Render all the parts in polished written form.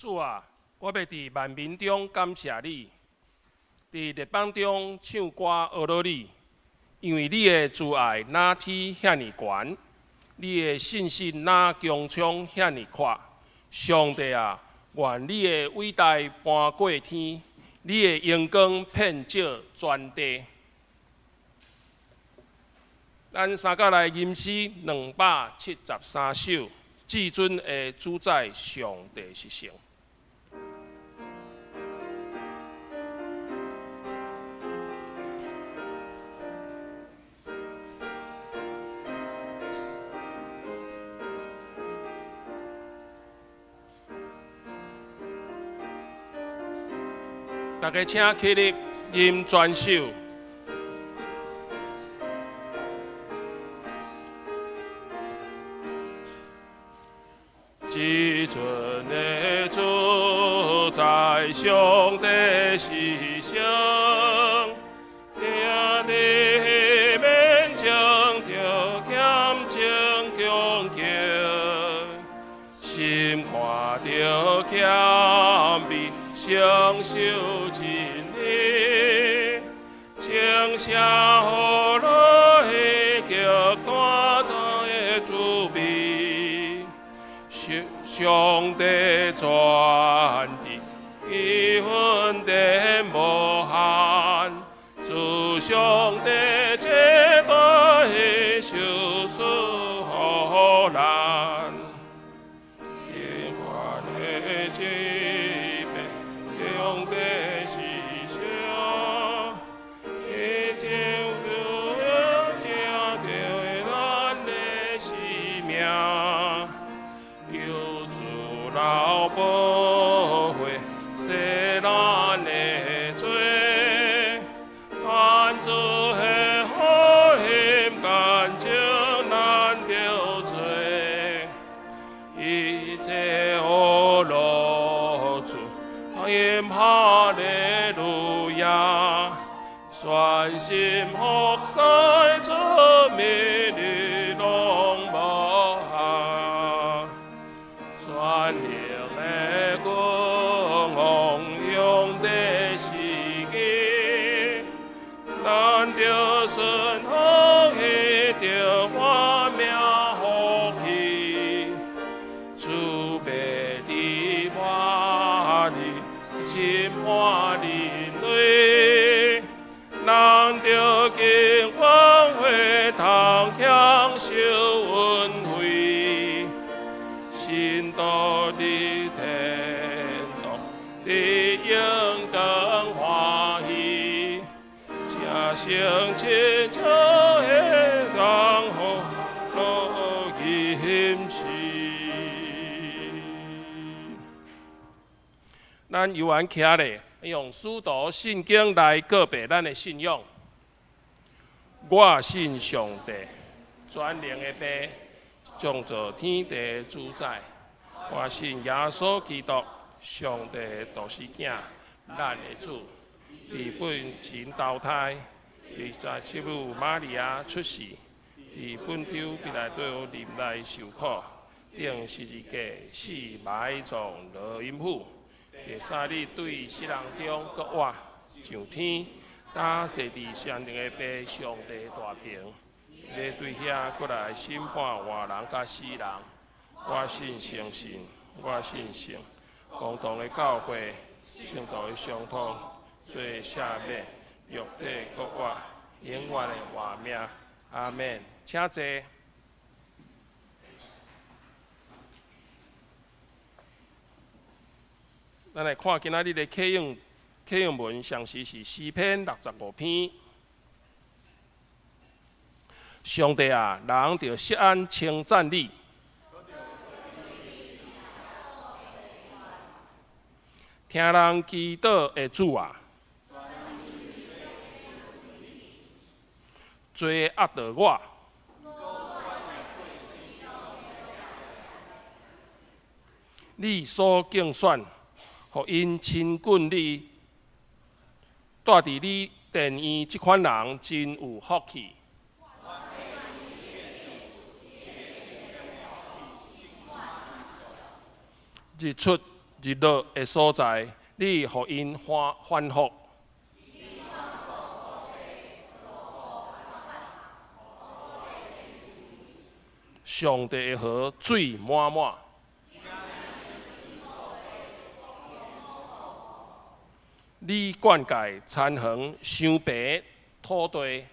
主啊，我欲佇萬民中感謝你，佇列邦中唱歌呵咾你，因為你的慈愛若天遐爾懸，你的信實若穹蒼遐爾闊。上帝啊，願你的偉大搬過天，你的榮光遍照全地。咱三甲來吟詩273首，至尊的主宰上帝是聖。大家請起立，吟全首。至尊的主宰上帝是聖，定佇面前著謙謙恭敬，心看著謙卑，承受真理，稱謝呵咾的極大的慈悲，上帝全知，伊恩典無限，主上帝這大的賞賜予咱。永遠的慈悲，上帝是聖，天天聽著咱的生命，求主流寶血洗咱的罪，願主的福音乾淨咱著罪，一切呵咾主，歡迎哈利路亞，全心服侍主，美麗攏無限，全能的君王用的時機，咱著順服伊著活命福氣，主欲佇萬日審判人類，人著經光輝通享受恩惠，信徒佇天堂佇榮光歡喜，這聖親像的人呵咾吟詩。咱猶原徛咧，用使徒信經來告白咱的信仰。我信上帝，全能的父，創造天地的主宰。我信耶穌基督，上帝的獨生囝，咱的主，佇本神投胎，佇在聖母瑪利亞出世，佇本丟彼拉多入來受苦，釘十字架死埋葬落陰府，第三日對死人中閣活上天，搭坐佇全能的父上帝大爿，欲對遐閣來審判活人佮死人。我信聖神，我信聖公同的教會，聖徒的相通，罪赦免，肉體復活，永遠的活命。阿們。請坐。咱來看今仔日的啟用文，詳細是詩篇65篇。上帝啊，人著錫安稱讚你，聽人祈禱的主啊，罪壓著我，你所揀選，予𪜶親近你，住佇你殿院這款人真有福氣。日出日落的所在，你予𪜶歡歡福。上帝的河水滿滿。你灌溉田園，傷肥土地。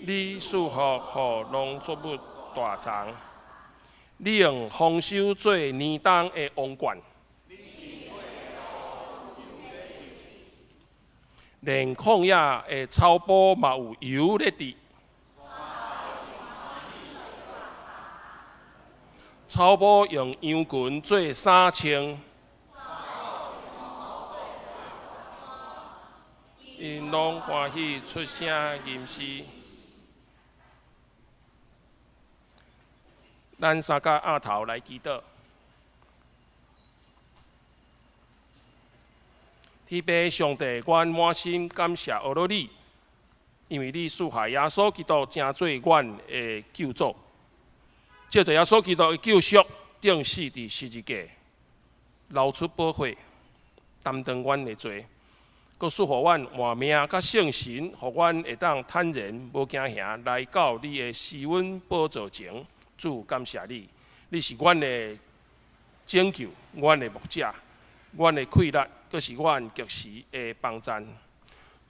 你賜福予農作物大長。你用豐收做年冬的王冠。連曠野的草埔嘛有油咧滴。草埔用羊群做衫穿。𪜶攏歡喜出聲吟詩。咱三甲額頭來祈禱。天父上帝，阮滿心感謝阿羅你，因為你賜下耶穌基督成做阮的救主，藉著耶穌基督的救贖，釘死佇十字架，流出寶血，擔當阮的罪，閣賜予阮活命佮聖神，予阮會當坦然無驚嚇來到你的施恩寶座前。主，感謝你，你是阮的拯救，阮的牧者，阮的氣力，閣是阮及時的幫贊。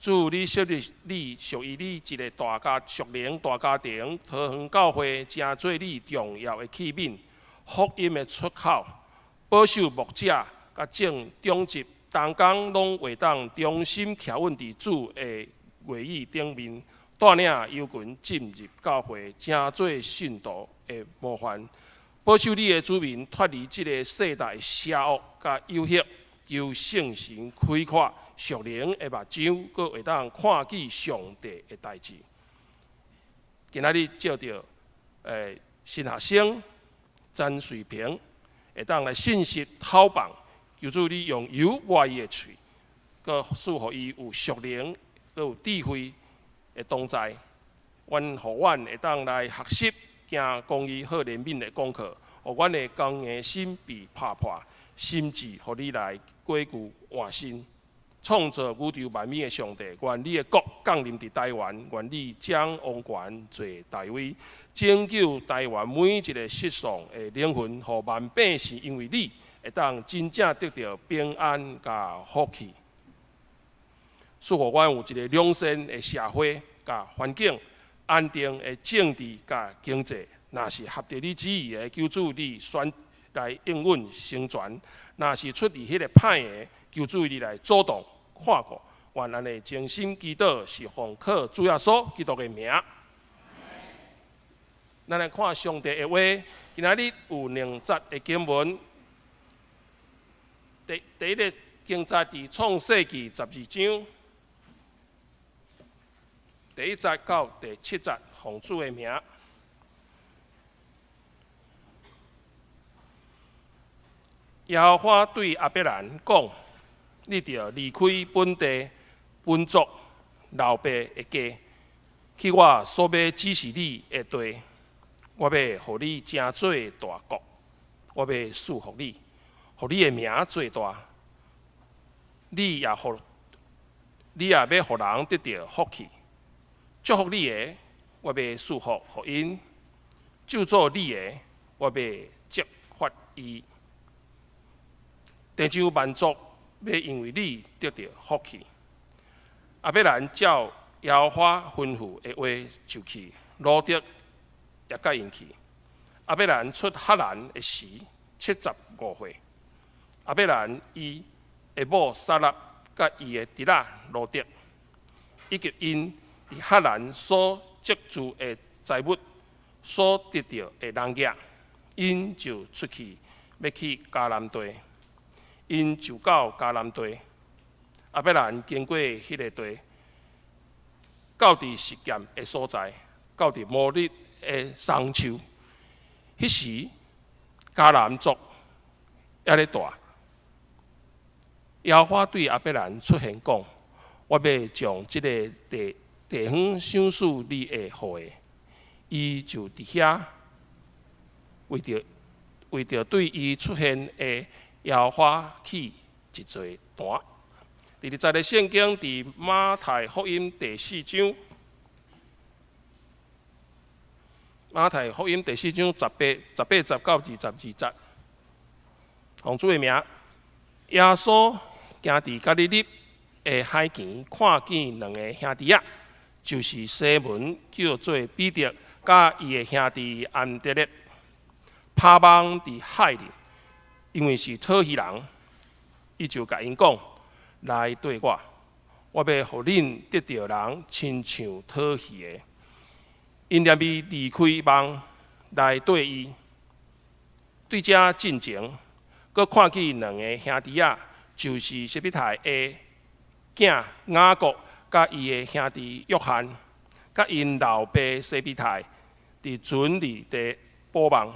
主，你設立你屬於你一个大家屬靈大家庭，桃園教會成做你重要的器皿，福音的出口，保守牧者佮眾長執同工攏會當忠心徛穩佇主的話語頂面，帶領羊群進入教會，成做信徒的模範，保守你的子民脫離這个世代的邪惡佮誘惑，求聖神開闊屬靈的目睭，閣會當看見上帝的代誌。今仔日借著新學生曾瑞平會當來信息透放，求主你用油抹伊的喙，閣賜予伊有屬靈、閣有智慧的同在。願予阮會當來學習行公義、好憐憫的功課，予阮的剛硬心被拍破，心志予你來改舊換新。創造宇宙萬物的上帝，願你的國降臨佇台灣，願你將王權坐大位，拯救台灣每一个失喪的靈魂，予萬百姓因為你會當真正得著平安佮福氣。賜予阮有一个良善的社會佮環境，安定的政治佮經濟，若是合著你旨意的，求主你選來應允成全；若是出佇彼个歹的，求主你來阻擋看顧。願咱的誠心祈禱是奉靠主耶穌基督的名。咱來看上帝的話，今仔日有兩節的經文。第一个經節佇創世記12章，第一節到第七節，奉主的名。耶和華對亞伯蘭講：你著離開本地、本族、老爸的家，去我所欲指示你的地。我欲予你成做大國，我欲賜福你，予你的名做大。你也欲予人得著福氣。祝福你的，我欲賜福予𪜶；咒詛你的，我欲責罰伊。地上萬族欲因為你得著福氣。亞伯蘭照耶和華吩咐的話就去，羅得也佮𪜶去。亞伯蘭出哈蘭的時，75歲。亞伯蘭伊的某撒拉佮伊的侄仔羅得，以及𪜶佇哈蘭所積聚的財物，所得著的農業，𪜶就出去欲去迦南地。𪜶就到迦南地，亞伯蘭經過彼个地，到佇示劍的所在，到佇摩利的桑樹。彼時迦南族猶咧蹛。耶和華對亞伯蘭出現講：我欲將這个地方賞賜你的後裔。伊就佇遐為著對伊出現的耶和華起一座壇。第二節的聖經佇馬太福音第四章，馬太福音第四章18節到22節，奉主的名，耶穌行佇加利利的海邊，看見兩个兄弟仔，就是西門叫做彼得，佮伊的兄弟安德烈，拋網佇海裡，因為是討魚人，伊就共𪜶講：來綴我，我欲予恁得著人，親像討魚的。𪜶連未離開網來綴伊，對遮進前，閣看見兩个兄弟仔，就是西庇太的囝雅各，佮伊的兄弟約翰，佮𪜶老爸西庇太，佇船裡佇補網。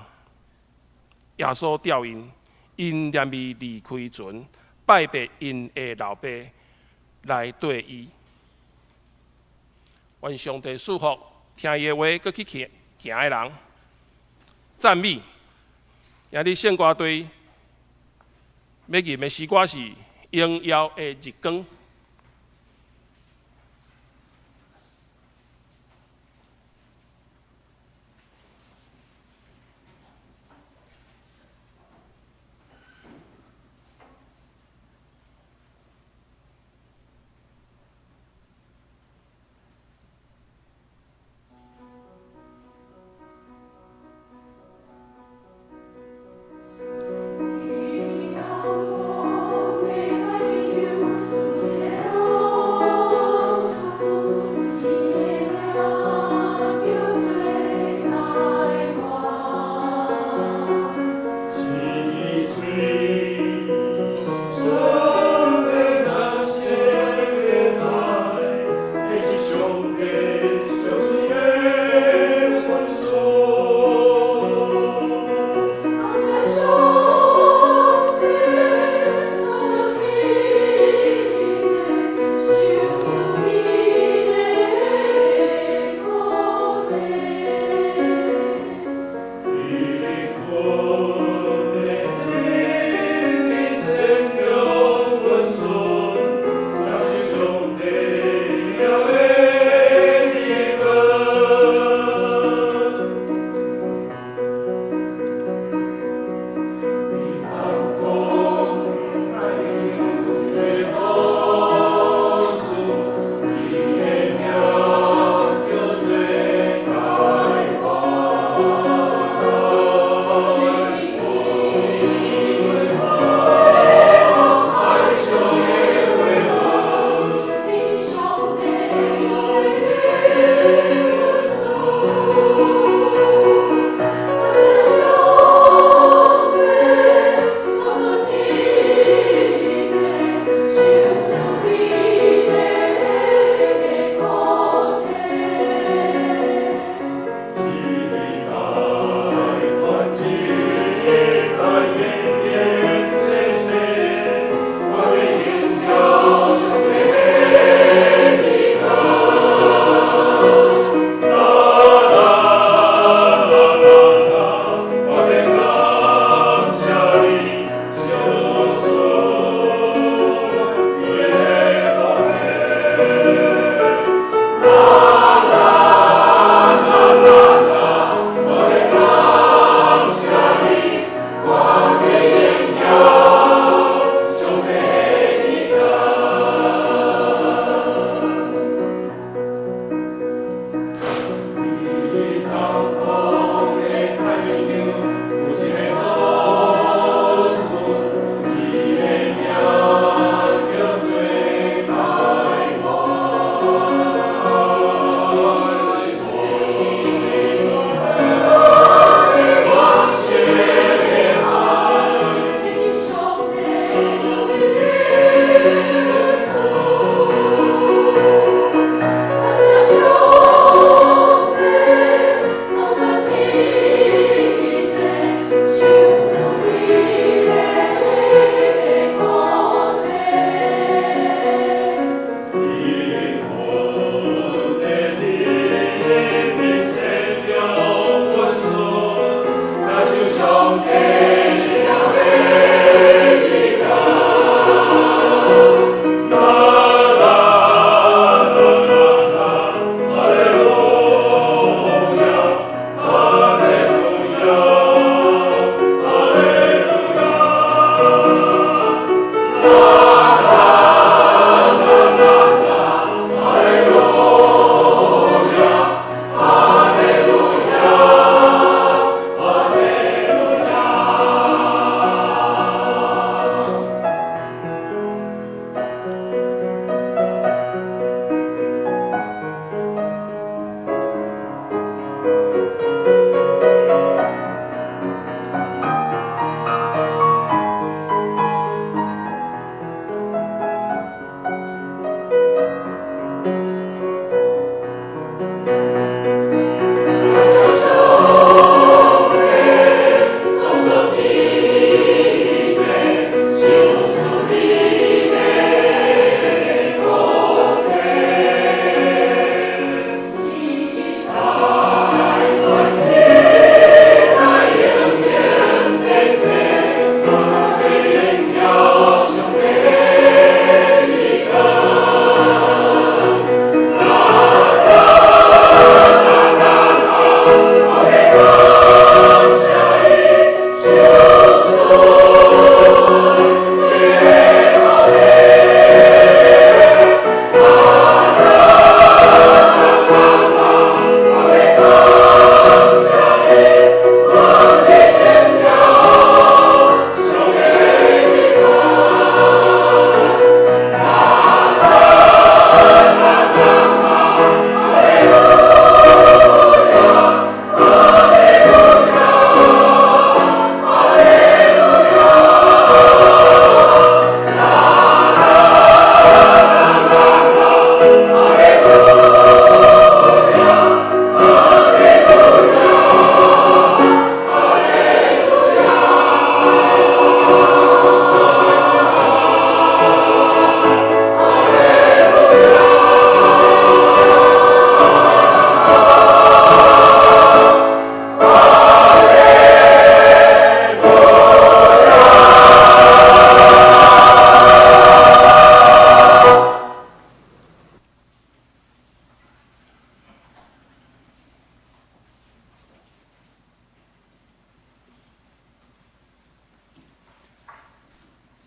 耶穌召𪜶，𪜶連未離開船，拜別𪜶的老爸來綴伊。願上帝賜福，聽伊的話，閣去行行的人，讚美。今日聖歌隊欲吟的詩歌是《榮耀的日光》。 榮耀的日光。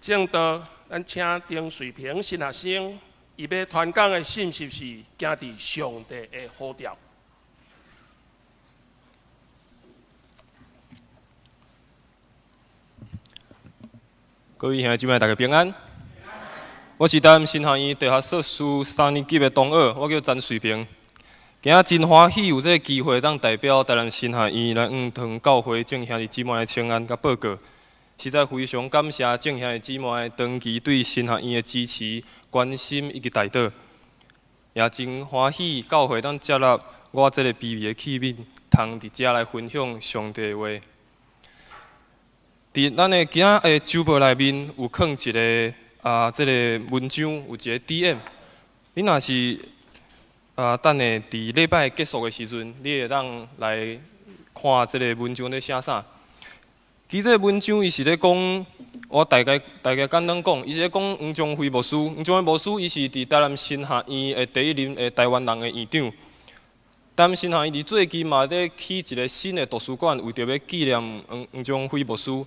正道，咱請丁瑞平神學生，伊欲傳講的信息是行佇上帝的呼召。各位兄弟姊妹，大家平安。我是台南神學院地學碩士三年級的同學，我叫陳瑞平。今仔真歡喜有這个機會，當代表台南神學院來向堂教會眾兄弟姊妹來請安佮報告。實在非常感謝眾兄弟姊妹長期對神學院的支持、關心以及代禱。也真歡喜教會當接納我這个卑微的器皿，通佇遮來分享上帝的話。佇咱的今仔的週報內面有囥一个啊，這个文章有一个 DM。你若是啊，等下佇禮拜結束的時陣，你會當來看這个文章咧寫啥。其實這个文章伊是咧講，我大概大概簡單講，伊是咧講黃宗輝牧師。黃宗輝牧師伊是佇台南神學院的第一任的台灣人的院長。台南神學院佇最近嘛咧起一个新的圖書館，為著欲紀念黃黃宗輝牧師。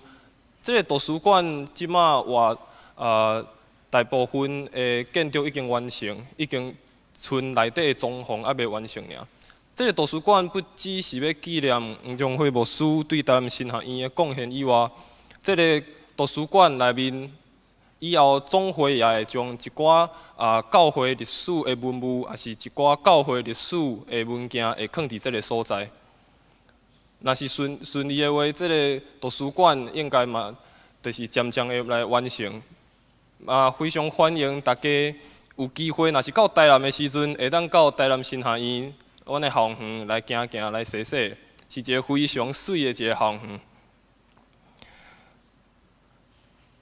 這个圖書館這馬活啊，大部分的建築已經完成，已經賰內底的裝潢猶未完成爾。這个圖書館不只是欲紀念黃宗輝牧師對台南神學院的貢獻以外，這个圖書館內面以後總會也會將一寡啊教會歷史的文物，抑是一寡教會歷史的文件，會囥佇這个所在。若是順順利的話，這个圖書館應該嘛，就是漸漸會來完成。啊，非常歡迎大家有機會，若是到台南的時陣，會當到台南神學院，阮的校園來行行，來踅踅，是一个非常媠的一个校園。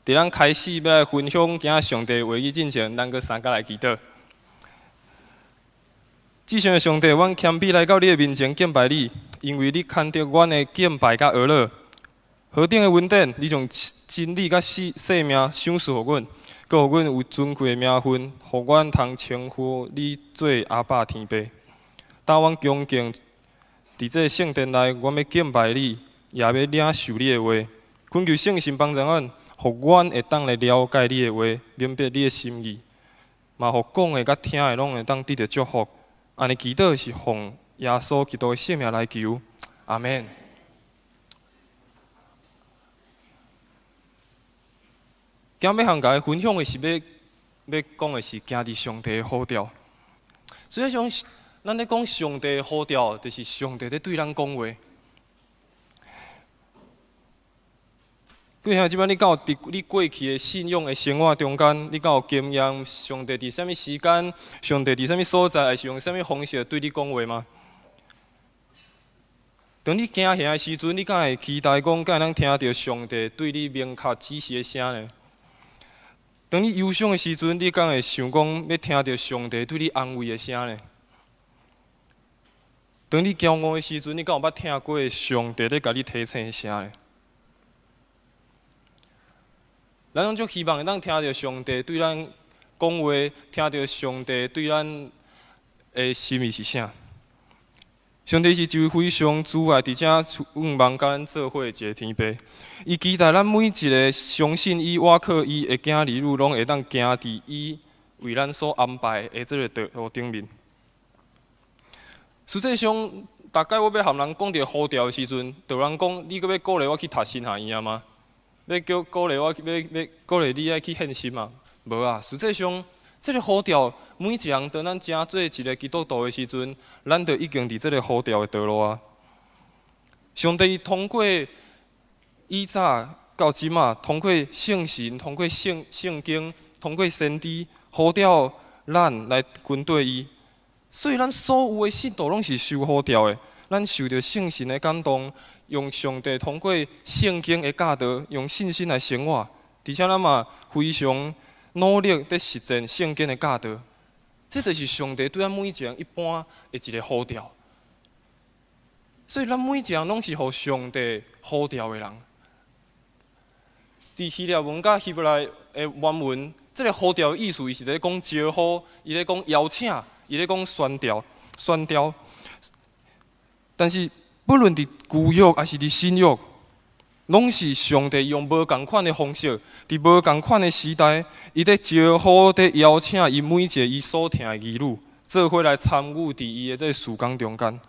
佇咱開始欲來分享今仔上帝話語進前，咱閣三角來祈禱。至聖的上帝，阮謙卑來到你的面前敬拜你，因為你堪得阮的敬拜佮呵咾。何等的恩典，你將真理佮生命賞賜予阮，閣予阮有尊貴的名分，予阮通稱呼你做阿爸天父。當阮恭敬佇這个聖殿內，阮欲敬拜你，也欲領受你的話。懇求聖神幫助阮，予阮會當來了解你的話，明白你的心意，嘛予講的佮聽的攏會當得著祝福。按呢祈禱是奉耶穌基督的聖名來求，阿們。今仔欲和大家分享的是欲欲講的是行佇上帝的呼召。所以講，咱咧講上帝的呼召，就是上帝咧對咱講話。各位兄弟姊妹，你敢有佇你過去的信仰的生活中間，你敢有經驗上帝佇啥物時間、上帝佇啥物所在，抑是用啥物方式對你講話嗎？當你驚嚇的時陣，你敢會期待講，敢會當聽著上帝對你明確指示的聲呢？當你憂傷的時陣，你敢會想講欲聽著上帝對你安慰的聲呢？當你驕傲的時陣，你敢有捌聽過上帝咧共你提醒的聲呢？咱攏足希望會當聽著上帝對咱講話，聽著上帝對咱的心意是啥？上帝是一位非常慈愛，而且向望佮咱做伙的一个天父。伊期待咱每一个相信伊、倚靠伊的囝兒女，攏會當行佇伊為咱所安排的這个道路頂面。實際上，逐擺我欲和人講著呼召的時陣，就有人講：你閣欲鼓勵我去讀神學院嗎？欲叫鼓勵我去，欲欲鼓勵你愛去獻身嗎？無啊！實際上，這个呼召，每一个人當咱成做一个基督徒的時陣，咱就已經佇這个呼召的道路啊。上帝通過以早到這馬，通過聖神，通過聖聖經，通過先知，呼召咱來跟綴伊。所以，咱所有的信徒攏是受呼召的。咱受著聖神的感動，用上帝通過聖經的教導，用信心來生活。而且咱嘛非常努力佇實踐聖經的教導。這就是上帝對咱每一個人一般的一個呼召。所以，咱每一個人攏是予上帝呼召的人。佇希臘文佮希伯來的原文，這个呼召的意思，伊是咧講招呼，伊咧講邀請，伊咧講宣召、宣召。但是，不論佇舊約抑是佇新約，攏是上帝用無仝款的方式，佇無仝款的時代，伊咧招呼、咧邀請伊每一个伊所疼的兒女，做伙來參與佇伊的這个事工中間。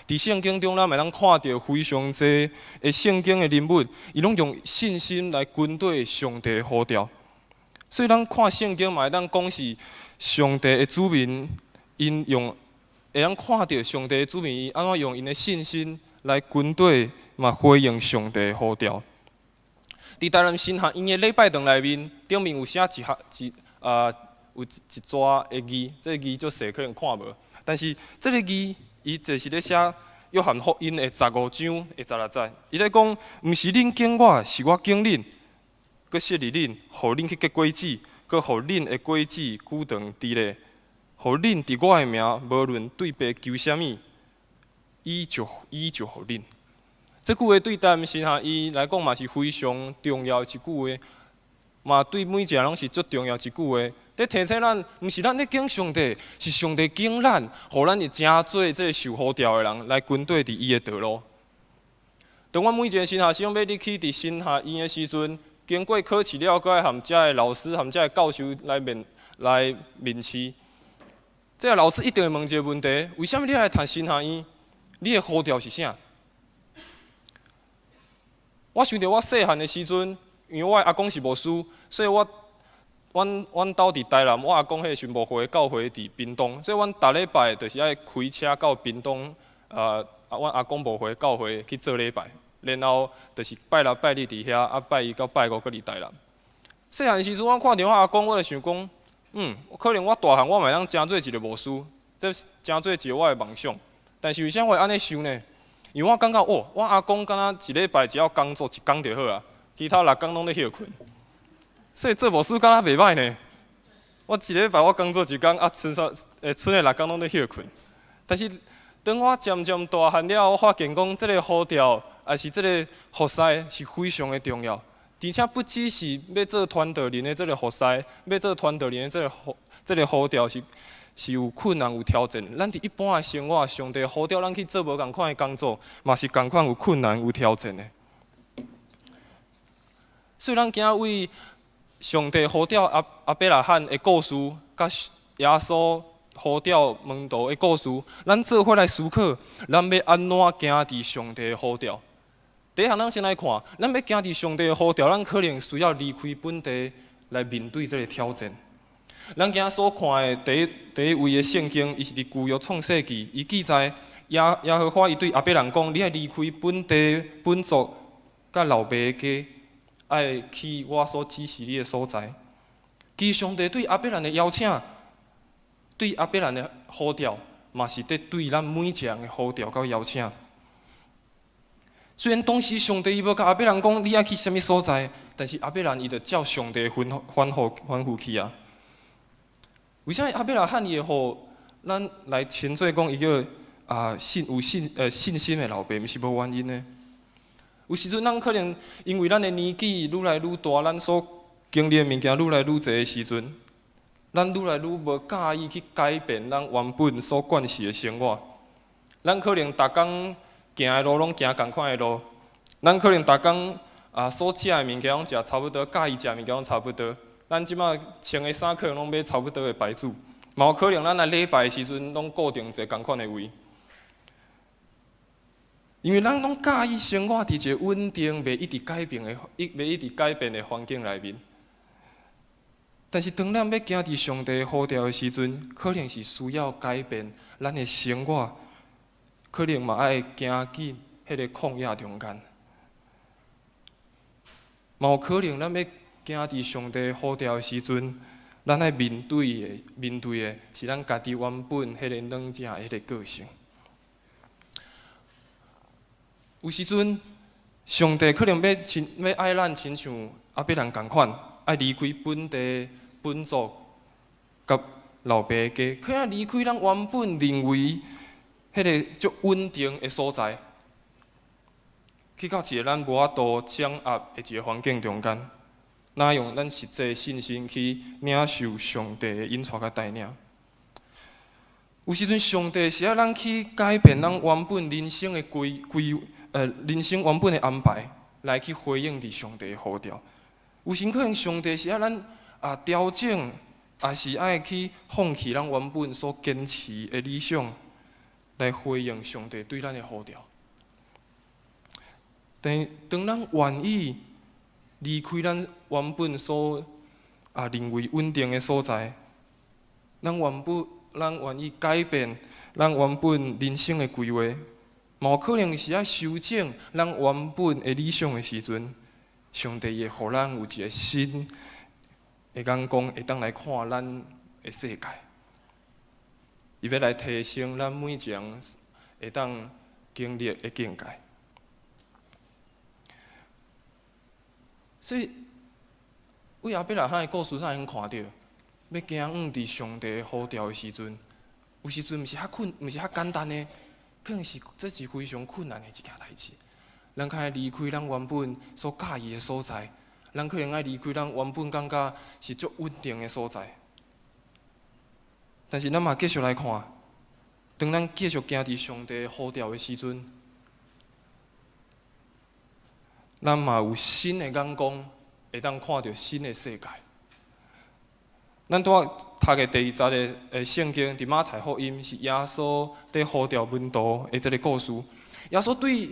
佇聖經中，咱會當看著非常濟的聖經的人物，伊攏用信心來跟綴上帝的呼召。所以，咱看聖經嘛會當講是上帝的子民，𪜶用會當看著上帝的子民，伊按怎用𪜶的信心來跟綴，嘛回應上帝的呼召。佇台南神學院的禮拜堂內面，頂面有寫一行一啊，有一一逝的字，這个字足細，可能看無。但是這个字，伊就是咧寫約翰福音的十五章的十六節，伊咧講，毋是恁揀我，是我揀恁，閣設立恁，予恁去結果子，閣予恁的果子久長佇咧，予恁佇我的名，無論對父求啥物，伊就予恁。這句話對台南神學院來講嘛是非常重要的一句話，嘛對每一个人攏是足重要一句話。佇提醒咱，毋是咱咧揀上帝，是上帝揀咱，予咱會成做這个受呼召的人，來跟綴佇伊的道路。當阮每一個神學生欲入去佇神學院的時陣，經過考試了，閣愛和遮的老師、和遮的教授來面試。這个老師一定會問一个問題：為啥物你來讀神學院？你的呼召是啥？我想著我細漢的時陣，因為我的阿公是牧師，所以我。阮兜佇台南，我阿公彼个時陣牧會教會佇屏東，所以阮逐禮拜就是愛開車到屏東，阮阿公牧會教會去做禮拜，然後就是拜六拜日佇遐，啊拜一到拜五閣佇台南。細漢時陣，我看著我阿公，我就想講，可能我大漢我嘛會當成做一个牧師，這成做一个我的夢想。但是為啥我會按呢想呢？因為我感覺哦，我阿公敢若一禮拜只要工作一工就好啊，其他六工攏咧歇睏。所以做牧師敢若袂䆀呢。我一禮拜我工作一工，啊，剩煞剩的六工攏咧歇睏。但是當我漸漸大漢了後，我發現講這个呼召，抑是這个服侍是非常的重要。而且不只是欲做傳道人的這个服侍，欲做傳道人的這个呼召是有困難有挑戰。咱佇一般的生活，上帝呼召咱去做無仝款的工作，嘛是仝款有困難有挑戰的。所以咱今仔為上帝呼召亞伯拉罕的故事，佮耶穌呼召門徒的故事，咱做伙來思考，咱欲按怎行佇上帝的呼召？第一項，咱先來看，咱欲行佇上帝的呼召，咱可能需要離開本地來面對這个挑戰。咱今仔所看的第一位的聖經，伊是佇舊約創世記，伊記載耶和華伊對亞伯蘭講：你愛離開本地本族，佮老爸的家，愛去我所指示你的所在。其實上帝對亞伯蘭的邀請，對亞伯蘭的呼召，嘛是佇對咱每一個人的呼召佮邀請。雖然當時上帝伊無共亞伯蘭講你愛去啥物所在，但是亞伯蘭伊就照上帝吩咐去啊。為啥亞伯拉罕伊會予咱來稱做講伊叫啊信有信呃信心的老爸，毋是無原因的。有時陣咱可能因為咱的年紀愈來愈大，咱所經歷的物件愈來愈濟的時陣，咱愈來愈無佮意去改變咱原本所慣勢的生活。咱可能逐工行的路攏行仝款的路，咱可能逐工所食的物件攏食差不多，佮意食的物件攏差不多。咱這馬穿的衫可能攏買差不多的牌子，嘛有可能咱來禮拜的時陣攏固定一个仝款的位。因為咱攏佮意生活佇一个穩定、袂一直改變的環境內面。但是當咱欲行佇上帝呼召的時陣，可能是需要改變咱的生活，可能嘛愛行進彼个曠野中間。嘛有可能咱欲行佇上帝呼召的時陣，咱愛面對的是咱家己原本彼个軟正的彼个個性。有時陣，上帝可能欲愛咱親像亞伯蘭仝款，愛離開本地本族佮老爸的家，可能離開咱原本認為彼个足穩定的所在，去到一个咱無法度掌握的一个環境中間，若用咱實際信心去領受上帝的引帶佮帶領。有時陣，上帝是愛咱去改變咱原本人生的規規，呃，人生原本的安排，來去回應佇上帝的呼召。有時可能上帝是愛咱啊調整，抑是愛去放棄咱原本所堅持的理想，來回應上帝對咱的呼召。但當咱願意離開咱原本所啊認為穩定的所在，咱願意改變咱原本人生的規劃，嘛有可能是愛修正咱原本的理想的時陣，上帝會予咱有一个新的眼光，會當來看咱的世界。伊欲來提升咱每一个人會當經歷的境界。所以，對亞伯拉罕的故事，咱會用看著，欲行往佇上帝呼召的時陣，有時陣毋是遐困，毋是遐簡單的，可能是這是非常困難的一件代誌。咱較愛離開咱原本所佮意的所在，咱可能愛離開咱原本感覺是足穩定的所在。但是咱嘛繼續來看，當咱繼續行佇上帝呼召的時陣，咱嘛有新的眼光，會當看著新的世界。咱拄仔讀的第二節的聖經，佇馬太福音是耶穌佇呼召門徒的這个故事。耶穌對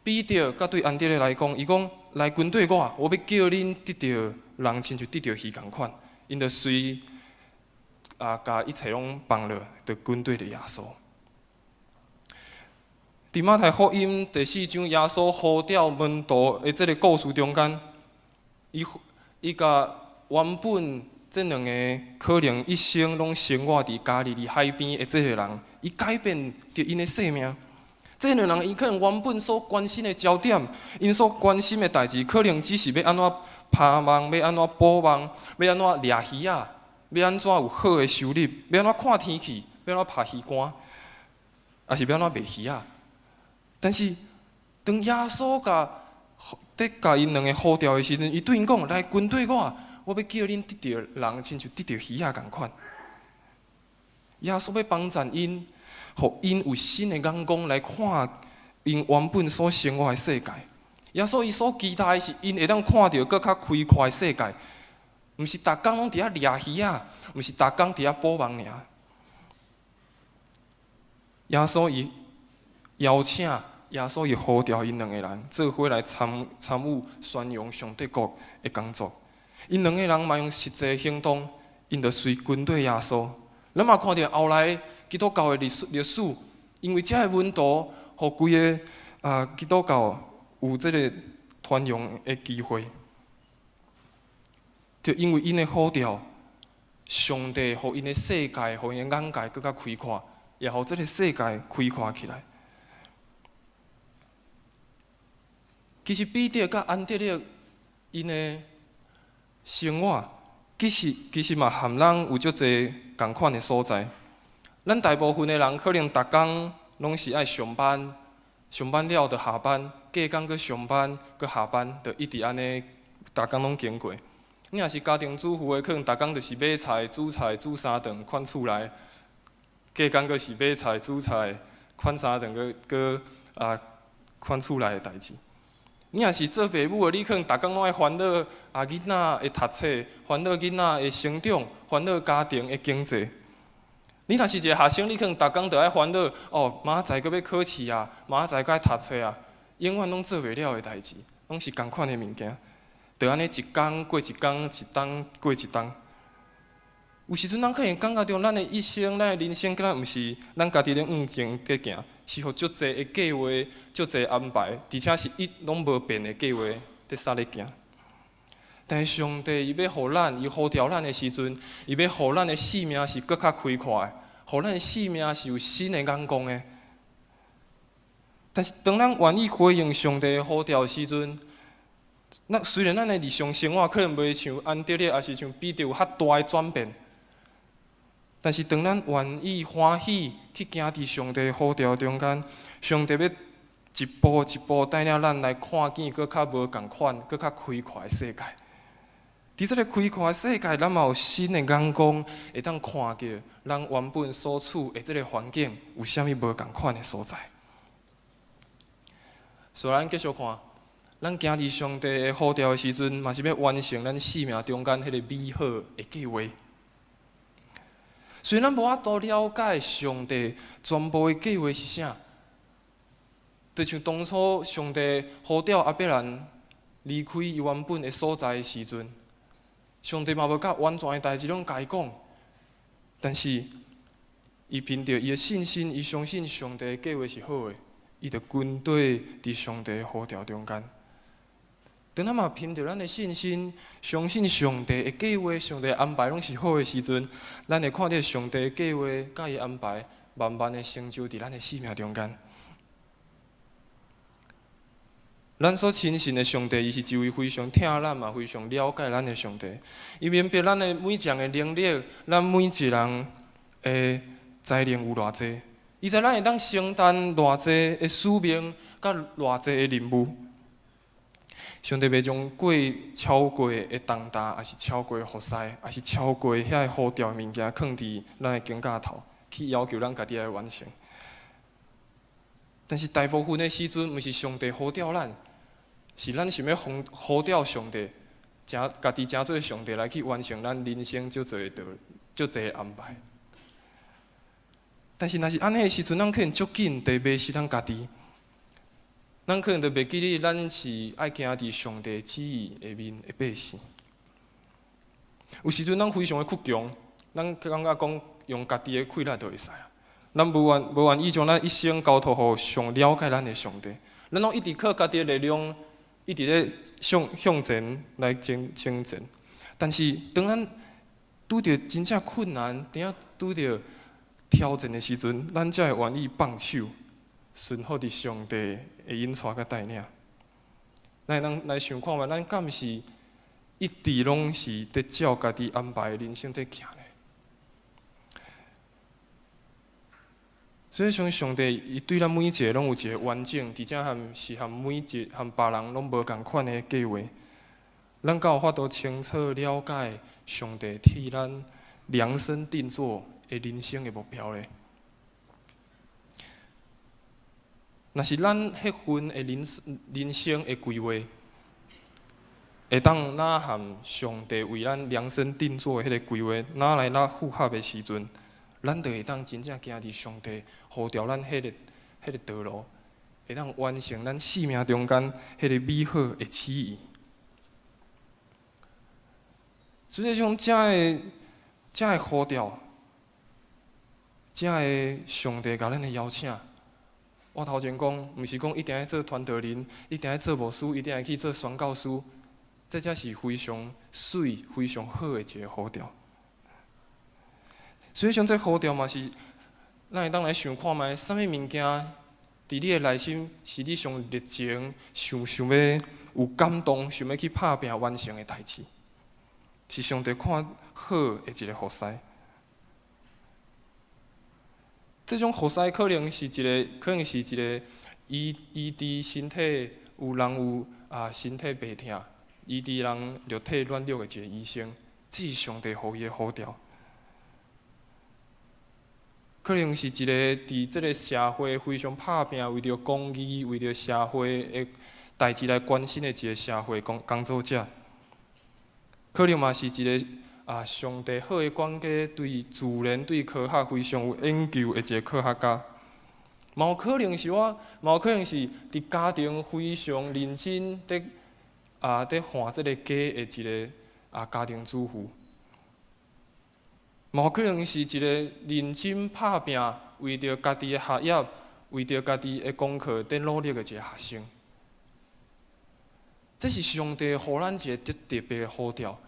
彼得佮對安德烈來講，伊講：來跟綴我，我欲叫恁得著人親像得著魚仝款。𪜶就隨啊，共一切攏放落，就跟綴著耶穌。佇馬太福音第四章，耶穌呼召門徒的這个故事中間，伊伊共原本這兩个可能一生攏生活佇加利利海邊的這个人，伊改變著𪜶的生命。這兩个人，伊可能原本所關心的焦點，𪜶所關心的代誌，可能只是欲按怎拋網，欲按怎補網，欲按怎掠魚仔，欲按怎有好的收入，欲按怎看天氣，欲按怎拍魚竿，抑是欲按怎賣魚仔。但是，當耶穌共佇共𪜶兩个呼召的時陣，伊對𪜶講：來跟綴我，我欲叫恁得著人，親像得著魚仔仝款。耶穌欲幫贊𪜶，予𪜶有新的眼光來看𪜶原本所生活的世界。耶穌伊所期待的是，𪜶會當看著閣較開闊的世界，毋是逐工攏佇遐掠魚仔，毋是逐工佇遐補網爾。耶穌伊邀請，耶穌伊呼召𪜶兩个人做伙來參參與宣揚上帝國的工作。𪜶兩个人嘛用實際行動，𪜶就隨跟綴耶穌。咱嘛看著後來基督教的歷史歷史，因為這个門徒，予規个啊基督教有這个傳揚的機會。就因為𪜶的呼召，上帝予𪜶的世界，予𪜶的眼界閣較開闊，也予這个世界開闊起來。其實彼得佮安德烈𪜶的生活，其實其實嘛和咱有足濟仝款的所在。咱大部分的人可能逐工攏是愛上班，上班了就下班，隔工閣上班，閣下班，就一直按呢，逐工攏經過。你若是家庭主婦的，可能逐工就是買菜、煮菜、煮三頓，款厝內。隔工閣是買菜、煮菜、款三頓，閣閣啊款厝內的代誌。你若是做爸母的，你可能逐工攏愛煩惱啊囡仔的讀冊，煩惱囡仔的成長，煩惱家庭的經濟。你若是一个學生，你可能逐工都愛煩惱哦，明仔載閣欲考試啊，明仔載閣愛讀冊啊，永遠攏做袂了的代誌，攏是仝款的物件。就按呢一工過一工，一冬過一冬。有時陣咱可能感覺著咱的一生，咱的人生，敢若毋是咱家己咧向前佇行，是予足濟的計劃、足濟安排，而且是一攏無變的計劃佇煞咧行。但是上帝伊欲予咱，伊呼召咱的時陣，伊欲予咱的生命是閣較開闊的，予咱的生命是有新的眼光的。但是當咱願意回應上帝的呼召的時陣，咱雖然咱的日常生活可能袂像安德烈，抑是像彼得有較大的轉變，但是當咱願意歡喜去行佇上帝的呼召中間，上帝欲一步一步帶領咱來看見閣較無仝款、閣較開闊的世界。佇這个開闊的世界，咱嘛有新的眼光，會當看見咱原本所處的這个環境有啥物無仝款的所在。所以，咱繼續看，咱行佇上帝的呼召的時陣，嘛是欲完成咱生命中間彼个美好的計劃。雖然咱無法度了解上帝全部的計劃是啥，就像當初上帝呼召亞伯蘭離開伊原本的所在的時陣，上帝嘛無共完全的代誌攏共伊講，但是伊憑著伊的信心，伊相信上帝的計劃是好的，伊就跟綴佇上帝的呼召中間。當咱嘛憑著咱的信心，相信上帝的計劃、上帝的安排攏是好的時陣，咱會看著上帝的計劃佮伊安排，慢慢的成就佇咱的生命中間。咱所親信的上帝，伊是一位非常疼咱嘛，非常了解咱的上帝。伊明白咱的每一項的能力，咱每一人的才能有偌濟，伊知咱會當承擔偌濟的使命，佮偌濟的任務。上帝袂將過超過的重擔，抑是超過的服侍，抑是超過遐个呼召的物件，囥佇咱的肩胛頭，去要求咱家己來完成。但是大部分的時陣，毋是上帝呼召咱，是咱想欲呼呼召上帝，成家己成做上帝來去完成咱人生足濟的足濟的安排。但是若是按呢的時陣，咱可能足緊地迷失咱家己。咱可能就袂記得咱是愛行佇上帝旨意下面的百姓。有時陣咱非常的倔強，咱感覺講用家己的氣力就會使啊。咱無願意將咱一生交託予上了解咱的上帝，咱攏一直靠家己的力量，一直咧向前來前進。但是當咱拄著真正困難，當拄著挑戰的時陣，咱才會願意放手，順服佇上帝的引帶佮帶領。咱會當來想看覓，咱敢是一直攏是佇照家己安排的人生佇行呢？所以，像上帝，伊對咱每一个攏有一个完整，而且含是含每一含別人攏無仝款的計劃。咱敢有法度清楚了解上帝替咱量身定做的人生的目標咧？若是咱彼份的人生的規劃，會當若含上帝為咱量身定做的彼个規劃，若來若符合的時陣，咱就會當真正行佇上帝呼召咱彼个道路，會當完成咱生命中間彼个美好的旨意。所以像這个呼召，這个上帝共咱的邀請，我頭前講，毋是講一定愛做傳道人，一定愛做牧師，一定愛去做宣教師，這才是非常媠、非常好的一个呼召。所以像這呼召嘛是，咱會當來想看覓，啥物物件佇你的內心是你上熱情、想想欲有感動、想欲去拍拚完成的代誌，是上帝看好的一个服侍。這種服侍可能是一个醫治身體有人有身體病痛，醫治人肉體軟弱的一個醫生，這是上帝予伊的呼召。可能是一个佇這个社會非常拍拚，為著公義、為著社會的代誌來關心的一个社會工作者。可能嘛是一个上帝好的管家，對自然、對科學非常有研究的一个科學家。嘛有可能是我，嘛有可能是佇家庭非常認真佇看這个家的一个家庭主婦。嘛有可能是一个認真拍拚，為著家己的學業、為著家己的功課佇努力的一个學生。這是上帝予咱一个特別的呼召。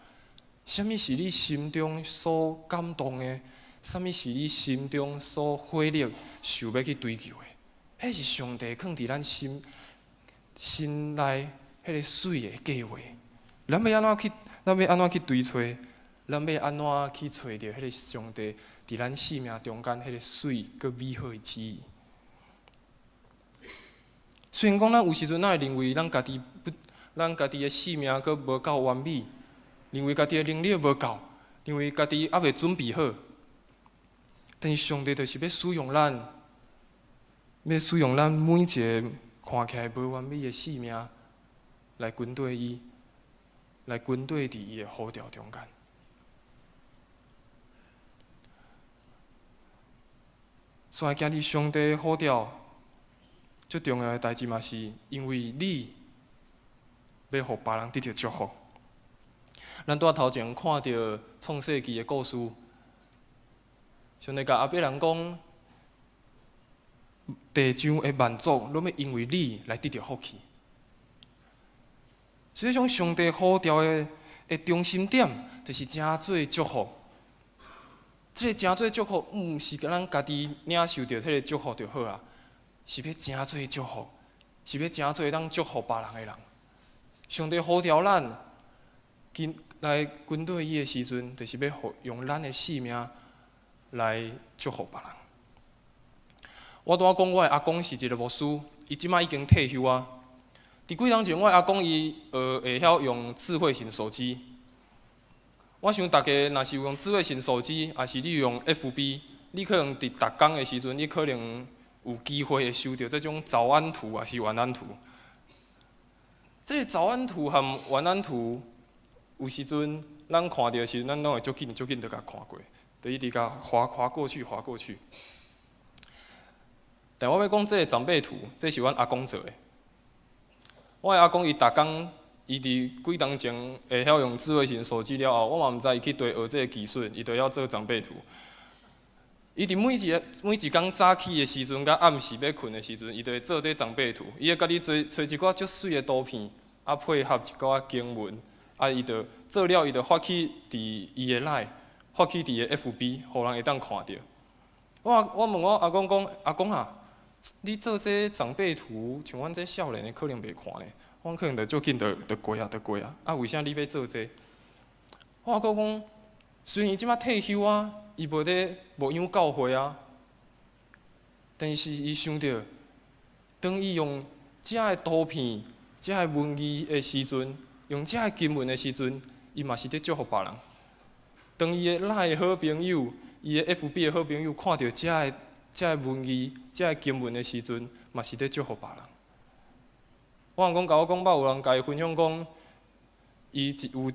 啥物是你心中所感動的？啥物是你心中所火熱想欲去追求的？彼是上帝囥佇咱心內彼个媠的計劃。咱欲按怎去？咱欲按怎去追揣？咱欲按怎去揣著彼个上帝佇咱生命中間彼个媠閣美好的旨意？雖然講咱有時陣咱會認為咱家己不，咱家己的生命閣無夠完美，認為家己的能力無夠，認為家己猶未準備好，但是上帝就是欲使用咱，欲使用咱每一个看起來無完美的生命，來跟綴伊，來跟綴佇伊的呼召中間。所以行佇上帝的呼召，最重要的代誌嘛是因為你欲予別人得著祝福。咱拄仔頭前看著創世記的故事，上帝共亞伯蘭講，地上的萬族攏欲因為你來得著福氣。所以講，上帝呼召的中心點，就是成做祝福。這個成做祝福，毋是咱家己領受著彼个祝福就好啊，是欲成做祝福，是欲成做會當祝福別人的人。上帝呼召咱，跟來跟綴伊的時陣，就是欲用咱的性命來祝福別人。我拄仔講，我的阿公是一個牧師，伊這擺已經退休啊。佇幾冬前，我阿公伊學會曉用智慧型手機。我想逐家若是有用智慧型手機，抑是你用 FB，你可能佇逐工的時陣，你可能有機會會收著這種早安圖，抑是晚安圖。這個早安圖和晚安圖，有時陣咱看著的時陣，咱攏會足緊足緊就共看過，就一直共滑滑過去，滑過去。但我欲講這個長輩圖，這是阮阿公做的。我的阿公伊逐工，伊佇幾冬前會曉用智慧型手機了後，我嘛毋知伊去佗學這个技術，伊就曉做長輩圖。伊佇每一个每一工早起的時陣，佮暗時欲睏的時陣，伊就會做這長輩圖。伊會家己揣揣一寡足媠的圖片，啊配合一寡經文，啊伊就做了，伊就發去佇伊的 LINE，發去佇伊的 FB，予人會當看著。我我問我阿公講，阿公啊，你做這長輩圖，像阮這少年的可能袂看呢，阮可能就足緊就就過啊，就過啊。啊，為啥你欲做這？我阿公講，雖然伊這擺退休啊，伊無咧牧養教會啊，但是伊想著，當伊用這个圖片、這个文字的時陣，用這个經文的時陣，伊嘛是咧祝福別人。當伊的 LINE 的好朋友、伊的 FB 的好朋友看著這个這个文字、這个經文的時陣，嘛是咧祝福別人。我翁公共我講，捌有人共伊分享講，伊一有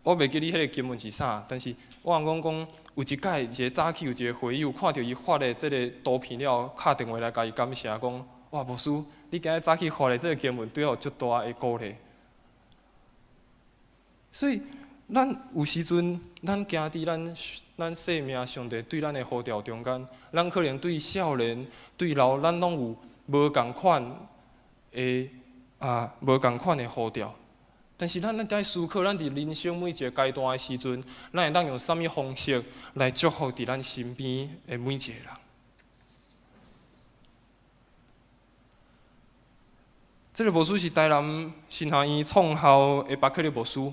我袂記得彼个經文是啥，但是我翁公講有一擺一个早起有一个會友看著伊發的這个圖片了後，敲電話來共伊感謝講：哇，牧師，你今日早起發的這个經文對我有足大的鼓勵。所以，咱有時陣，咱行佇咱咱生命上帝對咱的呼召中間，咱可能對少年、對老，咱攏有無仝款的啊，無仝款的呼召。但是咱咱愛思考，咱佇人生每一个階段的時陣，咱會當用啥物方式來祝福佇咱身邊的每一個人？這个牧師是台南神學院創校的巴克利牧師。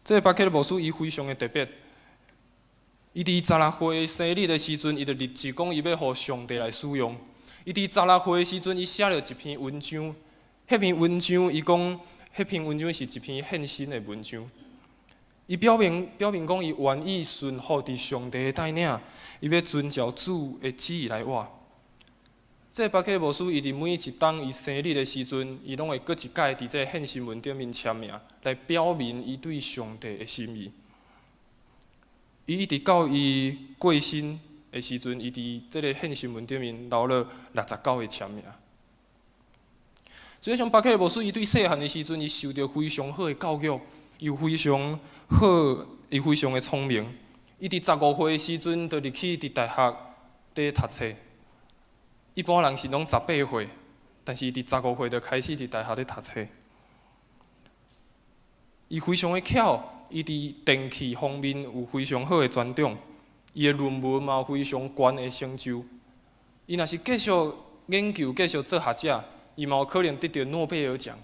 這个巴克利牧師伊非常的特別，伊佇16歲生日的時陣，伊就立志講伊欲予上帝來使用。伊佇16歲的時陣，伊寫了一篇文章，彼篇文章伊講，彼篇文章是一篇獻身的文章。伊表明表明講，伊願意順服佇上帝的帶領，伊欲遵照主的旨意來活。這个巴克牧師，伊佇每一冬伊生日的時陣，伊攏會閣一擺佇這個獻身文頂面簽名，來表明伊對上帝的心意。伊一直到伊過身的時陣，伊佇這个獻身文頂面留了69個簽名。所以像巴克牧師，伊對細漢的時陣，伊受著非常好的教育，又非常好，伊非常的聰明。伊佇15歲的時陣，就入去佇大學佇讀冊。一般人是攏18歲，但是伊佇15歲就開始佇大學咧讀冊。伊非常的巧，伊佇電器方面有非常好的專長，伊的論文嘛有非常懸的成就。伊若是繼續研究、繼續做學者，伊嘛有可能得著諾貝爾獎。